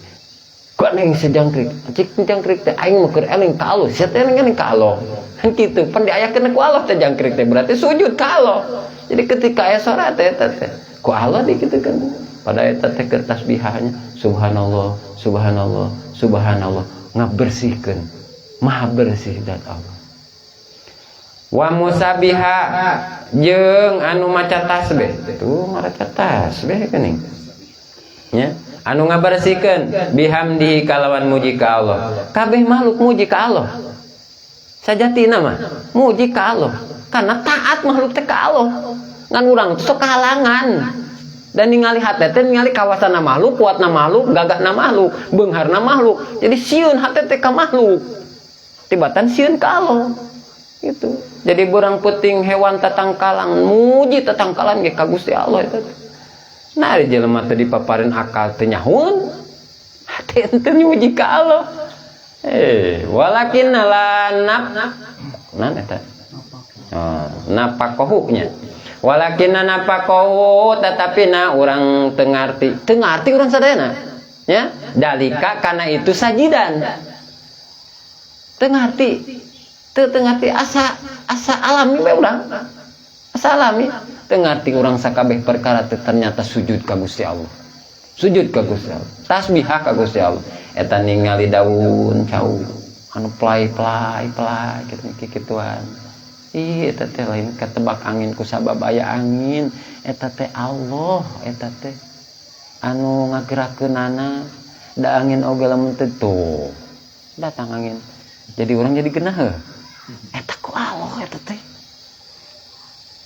Kok neng sejangkrik, cik jangkrik teh aing mah keur eling ka Allah, sia teh eling ka Allah. Kan kitu, pan diayakeun ku Allah teh jangkrik teh berarti sujud ka Allah. Jadi ketika aya salat teh eta teh ku Allah dikitukeun. Pada eta teh keur tasbihahnya subhanallah, subhanallah, subhanallah, ngabersihkeun. Maha bersih zat Allah. Wa musabiha jeung anu maca tasbih. Tuh maca tasbih geuning. Nya, anu ngabersihkeun bihamdihi kalawan muji ka Allah. Kabeh makhluk muji ka Allah. Sajatina mah muji ka Allah. Karena taat makhluk teh ka Allah. Ngan urang sok kahalangan. Dan ningali hate teh ningali kawasana makhluk, kuatna makhluk, gagahna makhluk, beungharna makhluk. Jadi sieun hate teh ka makhluk. Tibatan sieun ka Allah. Gitu. Jadi burang peuting hewan tatangkalan muji tatangkalan ge ka Gusti Allah eta teh. Nah, ari jelema teh dipaparin akal teh nyahoeun. Hate teh muji ka Allah. Walakin la nap nan eta. Oh, napakohu nya. Walakin napakohu tetapi na urang teu ngarti. Teu ngarti urang sadayana. Ya, dalika kana itu sajidan. Teu ngarti. Teu ngarti asa asa alami we urang. Asa alami. Teu ngarti urang sakabeh perkara teh ternyata sujud ka Gusti Allah. Sujud ka Gusti Allah. Tasbihah ka Gusti Allah. Eta ningali daun cau anu play-play play kitu kikituan. Ih, eta teh lain ketebak angin ku sabab aya angin. Eta teh Allah, eta teh anu ngagerakeunana. Da angin oge lamun teu tuh datang angin. Jadi urang jadi genah heuh. Eta ku Allah eta teh.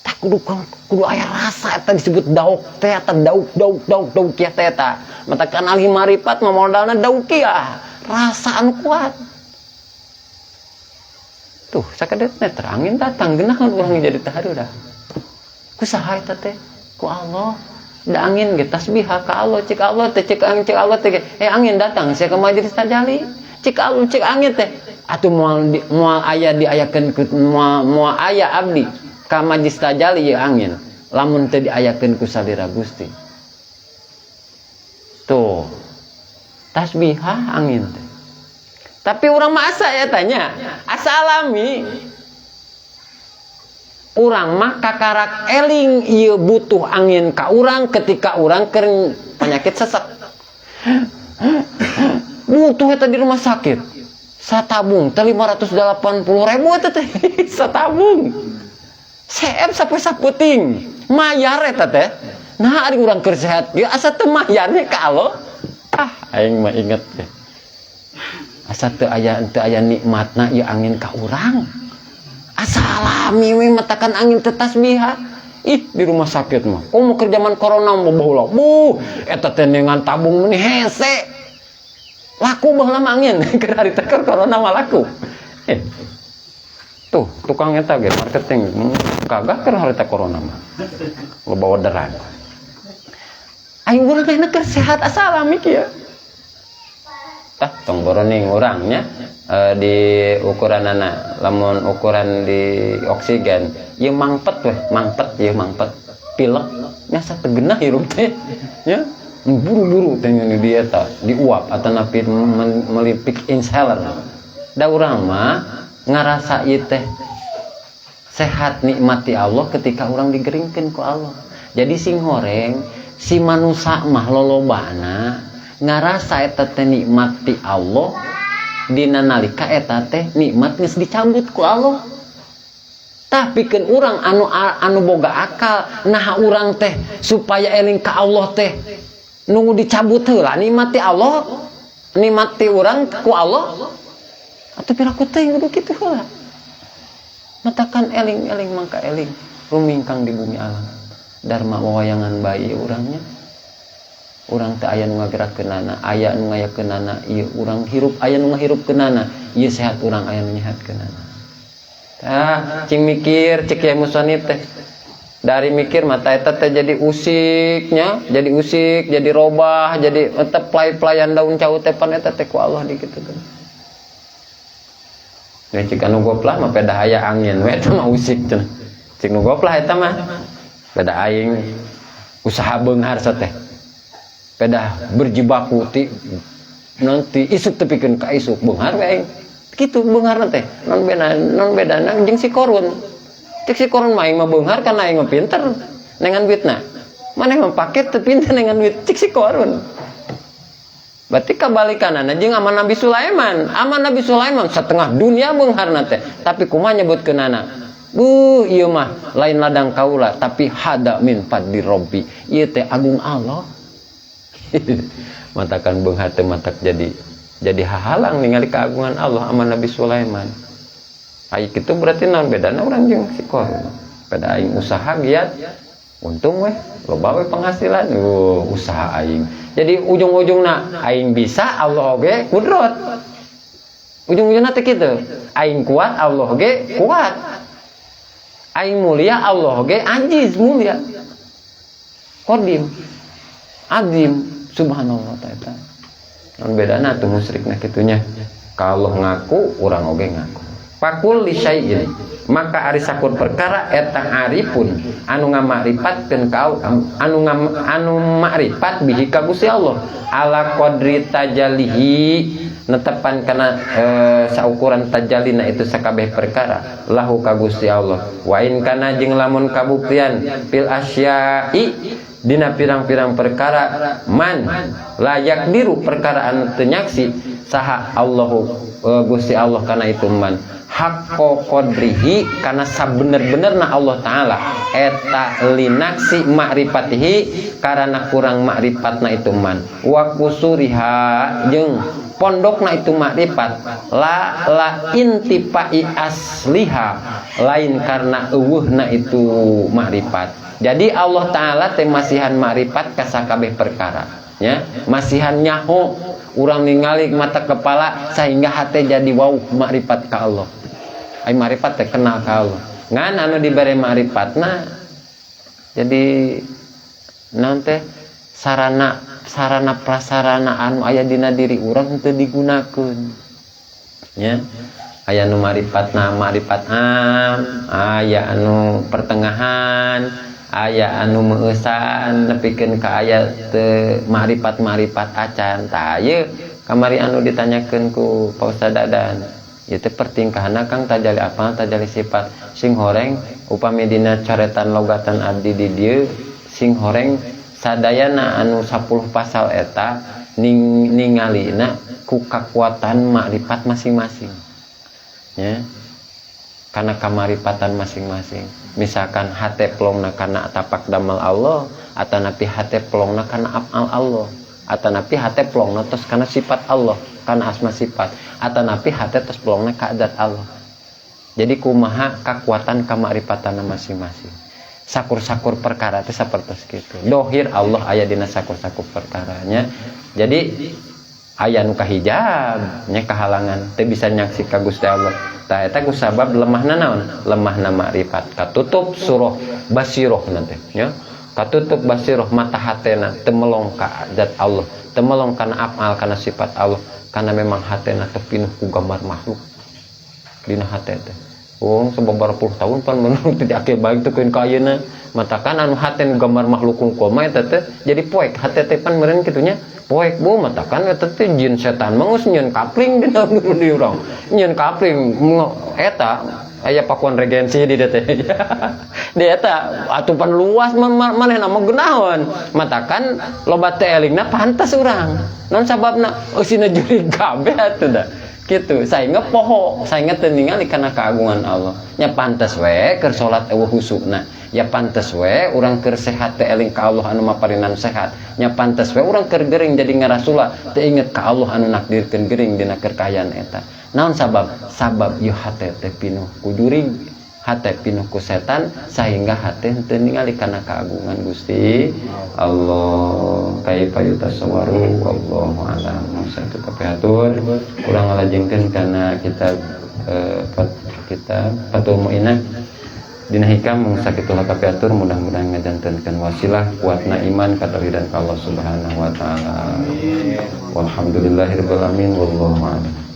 Tak kudu kudu aya rasa eta disebut dauk teh eta dauk dauk dauk daukiah teh eta. Matakan ahli marifat mah modalna daukiah, rasa anu kuat. Tuh, sakedet meter angin datang genah urang jadi taharu dah. Ku saha eta teh? Ku Allah. Da angin ge tasbihah ka Allah, cek Allah teh, cek angin, cek Allah teh, eh angin datang sia ke majelis tajali. Cek Allah, cek angin teh atuh moal moal aya diayakeun ku moal moal aya abdi ka majelis tajali ieu angin lamun teu diayakeun ku salira Gusti. Tuh tasbihah angin teh. Tapi urang mah asa ya tanya, asa alami. Urang mah kakarak eling ieu butuh angin ka urang ketika urang keur penyakit sesek. Butuh eta di rumah sakit. Satabung teh 580.000 eta teh satabung. Seep sampai saputing. Mayar eta teh. Nah ari urang keur sehat ge asa teu mayarnya ka Allah. Ah aing mah inget teh. Asa teu aya nikmatna ieu angin ka urang. Asa alami we matakan angin teh tasbihah. Ih di rumah sakit mah. Komo keur zaman corona mah baheula. Buh eta teh dengan tabung meuni hese. Laku baheula mah angin. Keur harita keur corona mah laku. Tuh tukang eta ge marketing kagak keur harita corona mah. Loba orderan. Aing urang teh keur sehat asa alami kieu. Tah tong boroning urangnya di ukuranana lamun ukuran di oksigen ieu mangpet weh, mangpet ieu mangpet pilek nyasa teu geunah hirup teh nya buru-buru teh di eta diuap atanapi melipik inhaler. Da urang mah ngarasa ieu teh sehat nikmati Allah ketika urang digeringkeun ku Allah. Jadi sing horeng si manusa mah lolobana ngarasa eta teh nikmati Allah dina nalika eta teh nikmat geus dicabut ku Allah. Tapi keun urang anu boga akal naha urang teh supaya eling ka Allah teh nunggu dicabut heula nikmati Allah, nikmati urang ku Allah atuh piraku teh kudu kitu heula. Matakan eling-eling mangka eling rumingkang di bumi alam dharma wawayangan bayi urangnya. Urang teh aya nu ngagerakeunana, aya nu ngayakeunana, ieu urang hirup aya nu ngahirupkeunana, ieu sehat urang aya nu nyehatkeunana. Tah, cing mikir cek Kiai Musonib teh. Dari mikir mata eta teh jadi usiknya, jadi usik, jadi robah, jadi eta play-playan daun cau teh pan eta teh ku Allah dikitukeun. Ya cik anu goplah mah pedah aya angin we eta mah usik cenah. Cik nu goplah eta mah pedah aing usaha beunghar teh. Pedah berjibaku ti nanti isuk tepikeun ka isuk beunghar we aing. Kitu beunghar teh non beda, non bedana jeung si Korun. Cek si Korun mah aing mah beunghar kana aing mah pinter nengan duitna. Maneh mah paket teu pinter nengan duit cek si Korun. Berarti kabalikanana jeung aman Nabi Sulaiman. Aman Nabi Sulaiman setengah dunia beungharna teh, tapi kumaha nyebutkeunana? Buh, ieu mah lain ladang kaula tapi hada min fadli rabbi. Ieu teh agung Allah. Matakan beunghar teh matak jadi hahalang ningali keagungan Allah aman Nabi Sulaiman. Ai kitu berarti naon bedana urang jeung si Korun? Beda aing usaha giat untung weh, loba weh penghasilan. Usaha aing. Jadi ujung-ujungna aing bisa Allah oge kudrot. Ujung-ujungna teh kitu. Aing kuat Allah oge kuat. Aing mulia Allah oge ajiz mulia. Qadim. Azim subhanallah ta'ala. Non bedana tuh musyrikna kitunya. Kalau ngaku urang oge ngaku. Fakul li syai'in maka ari sakur perkara eta arifun anu ngamakripatkeun ka anu makrifat bihi ka Gusti Allah ala qadri tajalihi netepan kana saukuran tajalina itu sakabeh perkara lahu ka Gusti Allah wa in kana jeung lamun kabuktian fil asya'i dina pirang-pirang perkara man layak diru perkara anu teu nyaksi saha Allahu Gusti Allah kana itu man haqqo qadrihi kana sabener-benerna Allah Ta'ala eta linaksi ma'rifatihi karena kurang ma'rifatna itu man wa kusuriha jeung pondokna itu makrifat la la intipai asliha lain karena eueuhna itu makrifat. Jadi Allah Ta'ala teh masihan makrifat ka sakabeh perkara nya, masihan nyaho urang ningali mata kepala sehingga hate jadi wau makrifat ka Allah. Ai makrifat teh kenal ka Allah. Ngan anu dibere makrifatna Jadi naon teh sarana sarana prasarana anu aya dina diri urang teu digunakeun nya. Aya nu maripatna maripat am, aya anu pertengahan, aya anu meueusan nepikeun ka aya teu maripat-maripat acan. Tah ieu kamari anu ditanyakeun ku Pak Ustad Dadan ieu teh pertingkahna Kang tajali apa tajali sifat sing horeng upami dina coretan logatan abdi di dieu sing horeng sadayana anu 10 pasal eta ningalina ku kakuatan makrifat masing-masing ya, karena kamaripatan masing-masing. Misalkan hate plongna kana tapak damal Allah, atanapi hate plongna kana afal Allah, atanapi hate plongna tos kana sifat Allah, kana asma sifat, atanapi hate tos plongna ka zat Allah. Jadi kumaha kakuatan kamaripatan masing-masing. Sakur-sakur perkara teh sapertos kitu. Dohir Allah aya dina sakur-sakur perkaranya. Jadi aya nu kahijab nya kahalangan teu bisa nyaksi ka Gusti Allah. Tah eta ku sabab lemahna naon? Lemahna makrifat. Katutup surah basiroh nanti nya. Katutup basiroh mata hatena teu melong ka zat Allah, teu melong kana afal kana sifat Allah, karena memang hatena teu pinuh ku gambar makhluk dina hate teh. Wong sababaraha puluh tahun pan menurut tidak akil baik teh keun ka ayeuna. Matakan anu hate nu gambar makhluk kungkul mah eta teh jadi poek hate teh pan meureun kitu nya. Poek bu matakan eta teh jin setan mah geus nyieun kapling dina di urang. Nyieun kapling eta aya pakuan regensi di dieu teh. Di eta atuh pan luas manehna mah geunaheun. Matakan loba teh elingna pantes urang. Naon sababna eusina jurig kabeh atuh da. Gitu, saengga poho, saengga teu ningali kana keagungan Allah. Nya pantes we keur salat eueuh husukna. Ya pantes we urang keur sehat teh eling ka Allah anu maparinan sehat. Nya pantes we urang keur gering jadi ngarasula teu inget ka Allah anu nakdirkeun gering dina keur kaayaan eta. Naon sabab? Sabab ieu hate teh pinuh ku jurig, hate pinuh ku setan sehingga hate teu ningali kana keagungan Gusti Allah. Kaifa yutasawwaru wallahu a'lam. Satu kapihatur kurang ngalajengkeun kana kitab kitab Fathul Muinah dina hikam mung sakitulah kapihatur, mudah-mudahan ngajantenkeun wasilah kuatna iman katauhidan ka Allah Subhanahu wa taala. Walhamdulillahirabbil alamin wallahu a'lam.